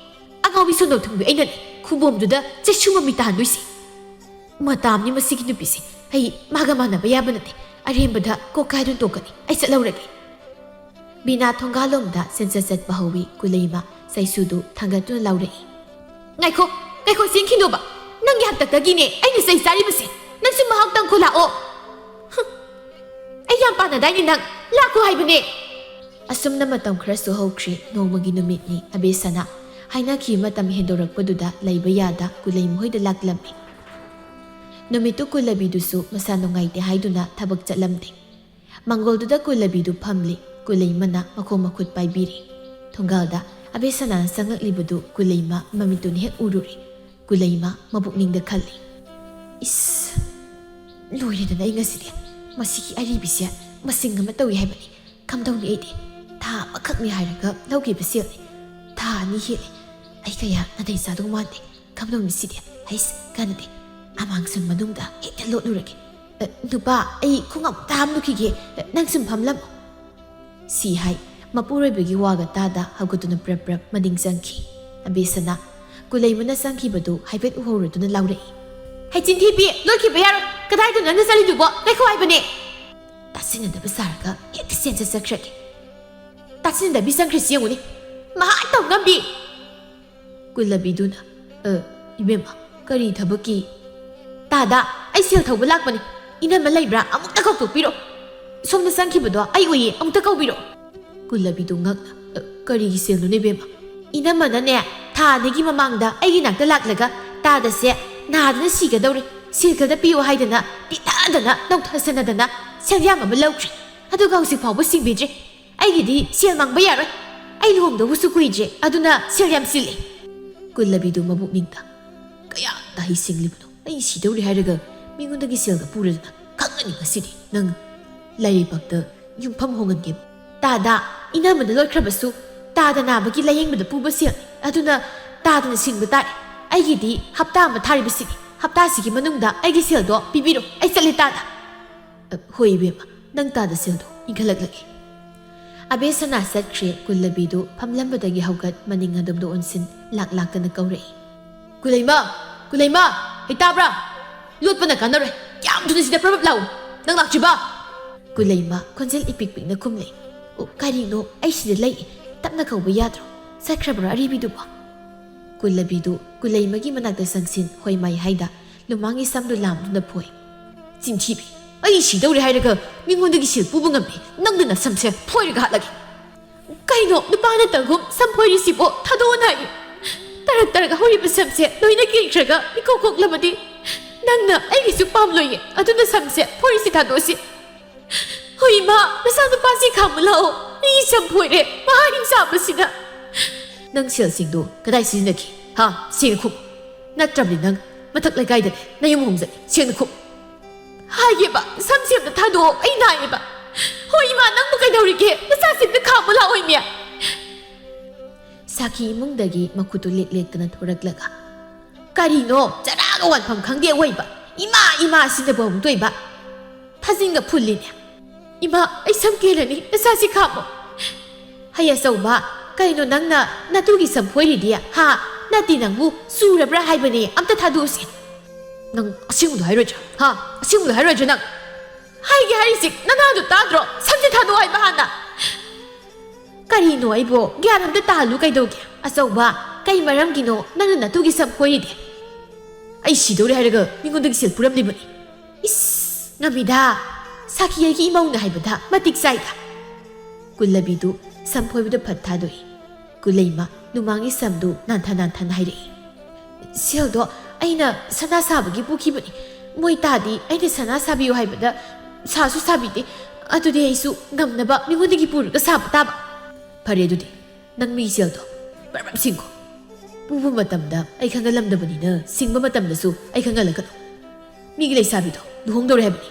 ꯑꯉꯥꯎꯕꯤ ꯁꯣꯅꯣ ꯊꯨꯡꯕꯤ ꯑꯩꯅꯅꯦ ꯈꯨꯕꯣꯝꯗꯨꯗ ꯆꯩꯁꯨ ꯃꯃꯤ ꯇꯥꯍꯟꯗꯣꯏꯁꯦ꯫ ꯃꯇꯥꯝꯅꯤ ꯃꯁꯤꯒꯤ ꯅꯨꯄꯤꯁꯦ꯫ ꯑꯩ ꯃꯥꯒ ꯃꯥꯟꯅꯕ ꯌꯥꯕ ꯅꯠꯇꯦ꯫ ꯑꯔꯦꯝꯕꯗ ꯀꯣꯛ ꯀꯥꯏꯗꯨꯅ ꯇꯣꯛꯀꯅꯤ꯫ ꯑꯩ ꯆꯠꯍꯧꯔꯒꯦ꯫" ꯕꯤꯅꯥ ꯊꯣꯡꯒꯥꯜꯂꯣꯝꯗ ꯆꯦꯟꯆꯠ ꯆꯠꯄ ꯍꯧꯋꯤ꯫ ꯀꯨꯂꯩꯃ ꯆꯩꯁꯨꯗꯨ ꯊꯥꯡꯒꯠꯇꯨꯅ ꯂꯥꯎꯔꯛꯏ꯫ "ꯉꯥꯏꯈꯣ, ꯉꯥꯏꯈꯣ, ꯆꯦꯟꯈꯤꯅꯣꯕ꯫ ꯅꯪꯒꯤ ꯍꯥꯛꯇꯛꯇꯒꯤꯅꯦ ꯑꯩꯅ ꯆꯩ ꯆꯥꯔꯤꯕꯁꯦ꯫ ꯅꯪꯁꯨ ꯃꯍꯥꯛ ꯇꯪꯈꯣ ꯂꯥꯛꯑꯣ꯫" "ꯍꯨꯝ, ꯑꯩ ꯌꯥꯝ ꯄꯥꯝꯅꯗꯥꯏꯅꯦ ꯅꯪ? ꯂꯥꯛꯈꯣ ꯍꯥꯏꯕꯅꯦ꯫" ꯑꯁꯨꯝꯅ ꯃꯇꯝ ꯈꯔꯁꯨ ꯍꯧꯈ꯭ꯔꯦ꯫ ꯅꯣꯡꯃꯒꯤ ꯅꯨꯃꯤꯠꯅꯤ꯫ ꯑꯕꯦꯁꯅ ꯍꯥꯏꯅꯈꯤꯕ ꯃꯇꯝ ꯍꯦꯟꯗꯣꯔꯛꯄꯗꯨꯗ ꯂꯩꯕ ꯌꯥꯗ ꯀꯨꯂꯩꯃ ꯍꯣꯏꯗ ꯂꯥꯛꯂꯝꯃꯤ꯫ ꯅꯨꯃꯤꯠꯇꯨ ꯀꯨꯂꯕꯤꯗꯨꯁꯨ ꯃꯁꯥ ꯅꯨꯡꯉꯥꯏꯇꯦ ꯍꯥꯏꯗꯨꯅ ꯊꯕꯛ ꯆꯠꯂꯝꯗꯦ꯫ ꯃꯪꯒꯣꯜꯗꯨꯗ ꯀꯨꯂꯕꯤꯗꯨ ꯐꯝꯂꯤ꯫ ꯀꯨꯂꯩꯃꯅ ꯃꯈꯣꯡ ꯃꯈꯨꯠ ꯄꯥꯏꯕꯤꯔꯤ꯫ ꯊꯣꯡꯒꯥꯜꯗ ꯑꯕꯦꯁꯅꯥꯅ ꯆꯪꯂꯛꯂꯤꯕꯗꯨ ꯀꯨꯂꯩꯃ ꯃꯃꯤꯠꯇꯨꯅ ꯍꯦꯛ ꯎꯔꯨꯔꯦ꯫ ꯀꯨꯂꯩꯃ ꯃꯕꯨꯛꯅꯤꯡꯗ ꯈꯜꯂꯤ, "ꯏꯁ, ꯂꯣꯏꯔꯦꯗꯅ ꯑꯩ ꯉꯁꯤꯗꯤ꯫ ꯃꯁꯤꯒꯤ ꯑꯔꯤꯕꯤꯁꯦ ꯃꯁꯤꯡ ꯑꯃ ꯇꯧꯏ ꯍꯥꯏꯕꯅꯤ꯫ ꯀꯝꯗꯧꯅꯤ ꯑꯩꯗꯤ? ꯊꯥ ꯑꯃꯈꯛꯅꯤ ꯍꯥꯏꯔꯒ ꯂꯧꯈꯤꯕ ꯁꯦꯜꯅꯤ꯫ ꯊꯥ ꯑꯅꯤ ꯍꯦꯜꯂꯦ꯫ ꯑꯩ ꯀꯌꯥ ꯅꯥꯇꯩ ꯆꯥꯗꯧ ꯃꯥꯟꯗꯦ꯫ ꯀꯝꯗꯧꯅꯤ ꯁꯤꯗꯤ? ꯍꯩꯁ, ꯀꯥꯟꯅꯗꯦ꯫ ꯑꯃꯥꯡꯁꯪ ꯃꯅꯨꯡꯗ ꯍꯦꯛꯇ ꯂꯣꯠꯂꯨꯔꯒꯦ꯫ ꯑ, ꯅꯨꯄꯥ, ꯑꯩ ꯈꯣꯡꯎꯞ ꯑꯝꯇ ꯍꯥꯝꯂꯨꯈꯤꯒꯦ꯫ ꯑ, ꯅꯪ ꯁꯨꯝ ꯐꯝꯂꯝꯃꯣ꯫" ꯁꯤ ꯍꯥꯏ, ꯃꯄꯨꯔꯣꯏꯕꯒꯤ ꯋꯥꯒ ꯇꯥꯗ ꯍꯧꯒꯠꯇꯨꯅ ꯄ꯭ꯔꯞ ꯄ꯭ꯔꯞ ꯃꯅꯤꯡ ꯆꯪꯈꯤ꯫ ꯑꯕꯦꯁꯅ ꯀꯨꯂꯩꯃꯅ ꯆꯪꯈꯤꯕꯗꯨ ꯍꯥꯏꯐꯦꯠ ꯎꯍꯧꯔꯗꯨꯅ ꯂꯥꯎꯔꯛꯏ, "ꯍꯩꯆꯤꯟ ꯊꯤꯕꯤ, ꯂꯣꯠꯈꯤꯕ ꯌꯥꯔꯣꯏ꯫ ꯀꯗꯥꯏꯗꯅꯣ ꯅꯪꯅ ꯆꯠꯂꯤꯗꯨꯕꯣ? ꯉꯥꯏꯈꯣ ꯍꯥꯏꯕꯅꯦ!" ꯇꯥꯁꯤꯟꯅꯗꯕ ꯁꯥꯔꯒ ꯍꯦꯛꯇ ꯆꯦꯟ ꯆꯠꯆꯈ꯭ꯔꯒꯦ꯫ ꯇꯥꯁꯤꯟꯅꯗꯕꯤ ꯆꯪꯈ꯭ꯔꯤꯁꯤ ꯌꯦꯡꯉꯨꯅꯦ꯫ ꯃꯍꯥ ꯇꯧ ꯉꯝꯕꯤ꯫ ꯀꯨꯂꯕꯤꯗꯨꯅ, "ꯑ, ꯏꯕꯦꯝꯃ, ꯀꯔꯤ ꯊꯕꯛꯀꯤ?" "ꯇꯥꯗ, ꯑꯩ ꯁꯦꯜ ꯊꯧꯕ ꯂꯥꯛꯄꯅꯤ꯫ ꯏꯅꯝꯃ ꯂꯩꯕ꯭ꯔꯥ? ꯑꯃꯨꯛꯇ ꯀꯧꯊꯣꯛꯄꯤꯔꯣ꯫ ꯁꯣꯝꯗ ꯆꯪꯈꯤꯕꯗꯣ ꯑꯩ ꯎꯏꯌꯦ, ꯑꯃꯨꯛꯇ ꯀꯧꯕꯤꯔꯣ꯫" ꯀꯨꯂꯕꯤꯗꯨ ꯉꯛꯅ, "ꯑ, ꯀꯔꯤꯒꯤ ꯁꯦꯜꯅꯣꯅꯦ ꯏꯕꯦꯝꯃ?" "ꯏꯅꯝꯃꯅꯅꯦ, ꯊꯥ ꯑꯅꯤꯒꯤ ꯃꯃꯥꯡꯗ ꯑꯩꯒꯤ ꯅꯥꯛꯇ ꯂꯥꯛꯂꯒ ꯇꯥꯗꯁꯦ ꯅꯥꯗꯅ ꯁꯤꯒꯗꯧꯔꯦ, ꯁꯦꯜ ꯈꯔꯗ ꯄꯤꯌꯨ ꯍꯥꯏꯗꯅ ꯄꯤꯊꯗꯅ ꯅꯧꯊꯁꯟꯅꯗꯅ ꯁꯦꯜ ꯌꯥꯝ ꯑꯃ ꯂꯧꯈ꯭ꯔꯦ꯫ ꯑꯗꯨꯒ ꯍꯧꯖꯤꯛ ꯐꯥꯎꯕ ꯁꯤꯡꯕꯤꯗ꯭ꯔꯦ꯫ ꯑꯩꯒꯤꯗꯤ ꯁꯦꯜ ꯃꯥꯡꯕ ꯌꯥꯔꯣꯏ꯫ ꯑꯩ ꯂꯨꯍꯣꯡꯗꯧꯕꯁꯨ ꯀꯨꯏꯗ꯭ꯔꯦ, ꯑꯗꯨꯅ ꯁꯦꯜ ꯌꯥꯝ ꯆꯤꯜꯂꯦ꯫" ꯀꯨꯂꯕꯤꯗꯨ ꯃꯕꯨꯛꯅꯤꯡꯗ, "ꯀꯌꯥ ꯇꯥꯍꯩ ꯁꯤꯡꯂꯤꯕꯅꯣ? ꯑꯩ ꯁꯤꯗꯧꯔꯦ ꯍꯥꯏꯔꯒ ꯃꯤꯉꯣꯟꯗꯒꯤ ꯁꯦꯜꯒ ꯄꯨꯔꯗꯅ꯫ ꯈꯪꯒꯅꯤ ꯉꯁꯤꯗꯤ ꯅꯪ꯫ ꯂꯥꯏꯔꯩꯄꯥꯛꯇ ꯌꯨꯝꯐꯝ ꯍꯣꯡꯍꯟꯒꯦ꯫ ꯇꯥꯗ, ꯏꯅꯝꯃꯅ ꯂꯣꯏꯈ꯭ꯔꯕꯁꯨ ꯇꯥꯗ ꯅꯥꯕꯒꯤ ꯂꯥꯌꯦꯡꯕꯗ ꯄꯨꯕ ꯁꯦꯜ ꯑꯗꯨꯅ ꯇꯥꯗꯅ ꯁꯤꯡꯕ ꯇꯥꯔꯦ꯫ ꯑꯩꯒꯤꯗꯤ ꯍꯞꯇꯥ ꯑꯃ ꯊꯥꯔꯤꯕꯁꯤꯅꯤ꯫ ꯍꯞꯇꯥꯁꯤꯒꯤ ꯃꯅꯨꯡꯗ ꯑꯩꯒꯤ ꯁꯦꯜꯗꯣ ꯄꯤꯕꯤꯔꯣ꯫ ꯑꯩ ꯆꯠꯂꯦ ꯇꯥꯗ꯫ "ꯑ, ꯍꯣꯏ ꯏꯕꯦꯝꯃ, ꯅꯪ ꯇꯥꯗ ꯁꯦꯜꯗꯣ ꯏꯟꯈꯠꯂꯛꯂꯒꯦ꯫" ꯑꯕꯦꯁꯅꯥ ꯆꯠꯈ꯭ꯔꯦ꯫ ꯀꯨꯜꯂꯕꯤꯗꯨ ꯐꯝꯂꯝꯕꯗꯒꯤ ꯍꯧꯒꯠ ꯃꯅꯤꯡ ꯑꯗꯣꯝꯗ ꯑꯣꯟꯁꯤꯟ ꯂꯥꯛ ꯂꯥꯛꯇꯅ ꯀꯧꯔꯛꯏ꯫ "ꯀꯨꯂꯩꯃ! ꯀꯨꯂꯩꯃ! ꯑꯩ ꯇꯥꯕ꯭ꯔꯥ? ꯂꯣꯠꯄꯅ ꯀꯥꯟꯅꯔꯣꯏ꯫ ꯀꯌꯥꯝ ꯊꯨꯅ ꯁꯤꯗ ꯄ꯭ꯔꯞ ꯄ꯭ꯔꯞ ꯂꯥꯛꯎ꯫ ꯅꯪ ꯂꯥꯛꯇ꯭ꯔꯤꯕ?" ꯀꯨꯂꯩꯃ ꯈꯣꯟꯖꯦꯜ ꯏꯄꯤꯛ ꯄꯤꯛꯅ ꯈꯨꯝꯂꯦ꯫ "ꯑꯣ, ꯀꯔꯤꯅꯣ? ꯑꯩ ꯁꯤꯗ ꯂꯩ꯫ ꯇꯞꯅ ꯀꯧꯕ ꯌꯥꯗ꯭ꯔꯣ? ꯆꯠꯈ꯭ꯔꯕ꯭ꯔꯥ ꯑꯔꯤꯕꯤꯗꯨꯕꯣ?" ꯀꯨꯂꯕꯤꯗꯨ ꯀꯨꯂꯩꯃꯒꯤ ꯃꯅꯥꯛꯇ ꯆꯪꯁꯤꯟ ꯍꯣꯏ ꯃꯥꯏ ꯍꯥꯏꯗ ꯂꯨꯃꯥꯡꯒꯤ ꯁꯝꯗꯨ ꯂꯥꯝꯗꯨꯅ ꯐꯣꯏ꯫ "ꯆꯤꯟꯊꯤꯕꯤ! ꯑꯩ ꯁꯤꯗꯧꯔꯦ ꯍꯥꯏꯔꯒ ꯃꯤꯉꯣꯟꯗꯒꯤ ꯁꯦꯜ ꯄꯨꯕ ꯉꯝꯃꯤ꯫ ꯅꯪꯗꯨꯅ ꯁꯝꯁꯦ ꯐꯣꯏꯔꯒ ꯍꯥꯠꯂꯒꯦ꯫ ꯀꯩꯅꯣ, ꯅꯨꯄꯥ ꯅꯠꯇꯒꯨꯝ ꯁꯝ ꯐꯣꯏꯔꯤꯁꯤꯕꯣ? ꯊꯥꯗꯣꯛꯑꯣꯅ ꯍꯥꯏꯌꯨ꯫ ꯇꯔꯛ ꯇꯔꯛ ꯍꯧꯔꯤꯕ ꯁꯝꯁꯦ ꯂꯣꯏꯅ ꯀꯦꯟꯈ꯭ꯔꯒ ꯏꯀꯣꯛ ꯀꯣꯛꯂꯕꯗꯤ ꯅꯪꯅ ꯑꯩꯒꯤꯁꯨ ꯄꯥꯝꯂꯣꯏꯌꯦ꯫ ꯑꯗꯨꯅ ꯁꯝꯁꯦ ꯐꯣꯏꯔꯤꯁꯤ ꯊꯥꯗꯣꯛꯑꯁꯤ꯫" "ꯍꯣꯏ ꯏꯃꯥ, ꯅꯆꯥꯅꯨꯄꯥꯁꯤ ꯈꯥꯝꯃꯨ ꯂꯥꯛꯑꯣ꯫ ꯃꯤꯒꯤ ꯁꯝ ꯐꯣꯏꯔꯦ, ꯃꯍꯥ ꯍꯤꯡꯆꯥꯕꯁꯤꯅ꯫" "ꯅꯪ ꯁꯦꯜꯁꯤꯡꯗꯣ ꯀꯗꯥꯏ ꯁꯤꯖꯤꯟꯅꯈꯤ? ꯍꯥ? ꯁꯦꯡꯅ ꯈꯨꯝꯃꯨ꯫ ꯅꯠꯇ꯭ꯔꯕꯗꯤ ꯅꯪ ꯃꯊꯛ ꯂꯩꯀꯥꯏꯗꯅꯦ ꯅꯌꯨꯝ ꯍꯣꯡꯖꯅꯤ꯫ ꯁꯦꯡꯅ ꯈꯨꯝꯃꯨ꯫" "ꯍꯥꯏꯒꯦꯕ, ꯁꯝꯁꯦ ꯑꯝꯇ ꯊꯥꯗꯣꯛꯑꯣ, ꯑꯩ ꯅꯥꯏꯌꯦꯕ꯫" "ꯍꯣꯏ ꯏꯃꯥ, ꯅꯪꯕꯨ ꯀꯩꯗꯧꯔꯤꯒꯦ? ꯅꯆꯥꯁꯤ ꯑꯝꯇ ꯈꯥꯝꯃꯨ ꯂꯥꯛꯑꯣ ꯏꯃꯦ꯫" ꯁꯥꯈꯤ ꯏꯃꯨꯡꯗꯒꯤ ꯃꯈꯨꯠꯇꯨ ꯂꯦꯛ ꯂꯦꯛꯇꯅ ꯊꯣꯔꯛꯂꯒ, "ꯀꯔꯤꯅꯣ? ꯆꯔꯥꯒ ꯋꯥꯟꯐꯝ ꯈꯪꯗꯦ ꯑꯣꯏꯕ꯫ ꯏꯃꯥ, ꯏꯃꯥ ꯁꯤꯗꯕꯨ ꯑꯃꯨꯛ ꯇꯣꯏꯕ꯫ ꯊꯥꯖꯤꯟꯒ ꯐꯨꯜꯂꯤꯅꯦ꯫" "ꯏꯃꯥ, ꯑꯩ ꯁꯝ ꯀꯦꯜꯂꯅꯤ, ꯅꯆꯥꯁꯤ ꯈꯥꯝꯃꯣ꯫" "ꯍꯩ ꯑꯆꯧꯕ, ꯀꯩꯅꯣ ꯅꯪꯅ ꯅꯇꯨꯒꯤ ꯁꯝ ꯐꯣꯏꯔꯤꯗꯤ? ꯍꯥ? ꯅꯠꯇꯦ, ꯅꯪꯕꯨ ꯆꯨꯔꯕ꯭ꯔꯥ ꯍꯥꯏꯕꯅꯦ, ꯑꯝꯇ ꯊꯥꯗꯣꯛꯎꯁꯦ꯫" "ꯅꯪ ꯑꯁꯦꯡꯕꯗꯣ ꯍꯥꯏꯔꯣꯏꯗ꯭ꯔꯥ? ꯍꯥ? ꯑꯁꯦꯡꯕꯗꯣ ꯍꯥꯏꯔꯣꯏꯗ꯭ꯔꯥ ꯅꯪ?" "ꯍꯥꯏꯒꯦ ꯍꯥꯏꯔꯤꯁꯤ ꯅꯅꯥꯗꯣ ꯇꯥꯗ꯭ꯔꯣ? ꯁꯝꯁꯦ ꯊꯥꯗꯣꯛꯑꯣ ꯍꯥꯏꯕ ꯍꯥꯟꯅ꯫" "ꯀꯔꯤꯅꯣ ꯑꯩꯕꯣ? ꯒ꯭ꯌꯥꯟ ꯑꯝꯇ ꯇꯥꯍꯜꯂꯨ ꯀꯩꯗꯧꯒꯦ? ꯑꯆꯧꯕ, ꯀꯩ ꯃꯔꯝꯒꯤꯅꯣ ꯅꯪꯅ ꯅꯇꯨꯒꯤ ꯁꯝ ꯐꯣꯏꯔꯤꯗꯤ?" "ꯑꯩ ꯁꯤꯗꯧꯔꯦ ꯍꯥꯏꯔꯒ ꯃꯤꯉꯣꯟꯗꯒꯤ ꯁꯦꯜ ꯄꯨꯔꯝꯂꯤꯕꯅꯤ꯫" "ꯏꯁ, ꯉꯝꯃꯤꯗ꯫ ꯁꯥꯈꯤ ꯑꯩꯒꯤ ꯏꯃꯧꯅ ꯍꯥꯏꯕꯗ ꯃꯇꯤꯛ ꯆꯥꯏꯗ꯫" ꯀꯨꯜꯂꯕꯤꯗꯨ ꯁꯝ ꯐꯣꯏꯕꯗꯨ ꯐꯠ ꯊꯥꯗꯣꯛꯏ꯫ ꯀꯨꯂꯩꯃ ꯅꯨꯃꯥꯡꯒꯤ ꯁꯝꯗꯨ ꯅꯥꯟꯊ ꯅꯥꯟꯊꯅ ꯍꯥꯏꯔꯛꯏ꯫ "ꯁꯦꯜꯗꯣ ꯑꯩꯅ ꯁꯅꯥ ꯁꯥꯕꯒꯤ ꯄꯨꯈꯤꯕꯅꯤ꯫ ꯃꯣꯏ ꯇꯥꯗꯤ ꯑꯩꯅ ꯁꯅꯥ ꯁꯥꯕꯤꯌꯨ ꯍꯥꯏꯕꯗ ꯁꯥꯁꯨ ꯁꯥꯕꯤꯗꯦ꯫ ꯑꯗꯨꯗꯤ ꯑꯩꯁꯨ ꯉꯝꯅꯕ ꯃꯤꯉꯣꯟꯗꯒꯤ ꯄꯨꯔꯒ ꯁꯥꯕ ꯇꯥꯕ꯫" "ꯐꯔꯦ ꯑꯗꯨꯗꯤ, ꯅꯪ ꯃꯤ ꯁꯦꯜꯗꯣ ꯕ꯭ꯔꯞ ꯕ꯭ꯔꯞ ꯁꯤꯡꯈꯣ꯫ ꯄꯨꯕ ꯃꯇꯝꯗ ꯑꯩ ꯈꯪꯍꯜꯂꯝꯗꯕꯅꯤꯅ ꯁꯤꯡꯕ ꯃꯇꯝꯗꯁꯨ ꯑꯩ ꯈꯪꯍꯜꯂꯛꯀꯅꯨ꯫ ꯃꯤꯒꯤ ꯂꯩꯁꯥꯕꯤꯗꯣ ꯂꯨꯍꯣꯡꯗꯧꯔꯦ ꯍꯥꯏꯕꯅꯤ꯫"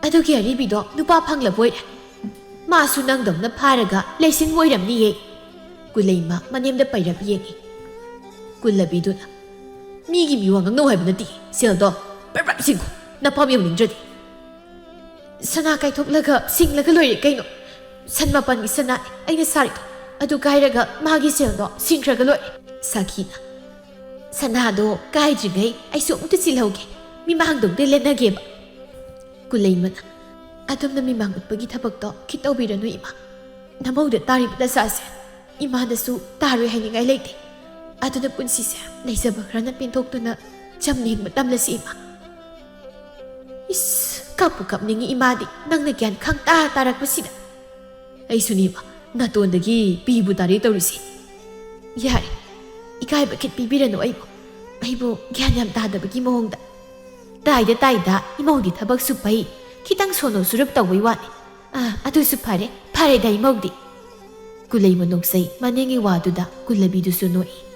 "ꯑꯗꯨꯒꯤ ꯑꯔꯤꯕꯤꯗꯣ ꯅꯨꯄꯥ ꯐꯪꯂꯕꯣꯏꯔꯦ꯫ ꯃꯥꯁꯨ ꯅꯪꯗꯧꯅ ꯐꯥꯔꯒ ꯂꯩꯁꯤꯡ ꯑꯣꯏꯔꯝꯅꯤꯌꯦ"꯫ ꯀꯨꯂꯩꯃ ꯃꯅꯦꯝꯗ ꯄꯩꯔꯞ ꯌꯦꯡꯉꯤ꯫ ꯀꯨꯜꯂꯕꯤꯗꯨꯅ, "ꯃꯤꯒꯤ ꯃꯤꯋꯥ ꯉꯥꯡꯅꯧ ꯍꯥꯏꯕ ꯅꯠꯇꯦ꯫ ꯁꯦꯜꯗꯣ ꯄ꯭ꯔꯞ ꯄ꯭ꯔꯞ ꯁꯤꯡꯉꯨ, ꯅꯄꯥꯝ ꯌꯧꯅꯤꯡꯗ꯭ꯔꯗꯤ꯫ ꯁꯅꯥ ꯀꯥꯏꯊꯣꯛꯂꯒ ꯁꯤꯡꯂꯒ ꯂꯣꯏꯔꯦ ꯀꯩꯅꯣ꯫ ꯁꯟ ꯃꯄꯥꯟꯒꯤ ꯁꯅꯥ ꯑꯩꯅ ꯁꯥꯔꯤꯗꯣ, ꯑꯗꯨ ꯀꯥꯏꯔꯒ ꯃꯥꯒꯤ ꯁꯦꯜꯗꯣ ꯁꯤꯡꯈ꯭ꯔꯒ ꯂꯣꯏꯔꯦ"꯫ ꯁꯥꯈꯤꯅ, "ꯁꯅꯥꯗꯣ ꯀꯥꯏꯗ꯭ꯔꯤꯉꯩ ꯑꯩꯁꯨ ꯑꯃꯨꯛꯇ ꯁꯤꯜꯍꯧꯒꯦ, ꯃꯤꯃꯥꯡꯗꯧꯗ ꯂꯦꯟꯅꯒꯦꯕ"꯫ ꯀꯨꯂꯩꯃꯅ, "ꯑꯗꯣꯝꯅ ꯃꯤꯃꯥꯡ ꯎꯠꯄꯒꯤ ꯊꯕꯛꯇꯣ ꯈꯤꯠ ꯇꯧꯕꯤꯔꯅꯨ ꯏꯃꯥ꯫ ꯅꯃꯧꯗ ꯇꯥꯔꯤꯕ ꯗꯁꯥꯁꯦ ꯏꯃꯥꯗꯁꯨ ꯇꯥꯔꯣꯏ ꯍꯥꯏꯅꯤꯡꯉꯥꯏ ꯂꯩꯇꯦ꯫ ꯑꯗꯨꯅ ꯄꯨꯟꯁꯤꯁꯦ ꯂꯩꯖꯕ ꯈꯔꯅ ꯄꯦꯟꯊꯣꯛꯇꯨꯅ ꯆꯝꯅ ꯍꯤꯡꯕ ꯇꯝꯂꯁꯤ ꯏꯃꯥ"꯫ ꯏꯁ, ꯀꯞꯄꯨ ꯀꯞꯅꯤꯡꯉꯤ ꯏꯃꯥꯗꯤ, ꯅꯪꯅ ꯒ꯭ꯌꯥꯟ ꯈꯪꯇꯥ ꯇꯥꯔꯛꯄꯁꯤꯗ꯫ ꯑꯩꯁꯨꯅꯦꯕ, ꯅꯥꯇꯣꯟꯗꯒꯤ ꯄꯤꯕꯨ ꯇꯥꯔꯦ ꯇꯧꯔꯤꯁꯤ꯫ ꯌꯥꯔꯦ, ꯏꯀꯥꯏꯕ ꯈꯤꯠ ꯄꯤꯕꯤꯔꯅꯨ ꯑꯩꯕꯨ꯫ ꯑꯩꯕꯨ ꯒ꯭ꯌꯥꯟ ꯌꯥꯝ ꯇꯥꯗꯕꯒꯤ ꯃꯑꯣꯡꯗ꯫ ꯇꯥꯏꯗ ꯇꯥꯏꯗ, ꯏꯃꯧꯗꯤ ꯊꯕꯛꯁꯨ ꯐꯩ, ꯈꯤꯇꯪ ꯁꯣꯟꯅꯧ ꯁꯨꯔꯨꯞ ꯇꯧꯕꯩ ꯋꯥꯅꯤ꯫ ꯑꯥ, ꯑꯗꯨꯁꯨ ꯐꯔꯦ, ꯐꯔꯦꯗ ꯏꯃꯧꯗꯤ꯫ ꯀꯨꯂꯩꯃ ꯅꯣꯛꯆꯩ, ꯃꯅꯦꯒꯤ ꯋꯥꯗꯨꯗ ꯀꯨꯜꯂꯕꯤꯗꯨꯁꯨ ꯅꯣꯛꯏ꯫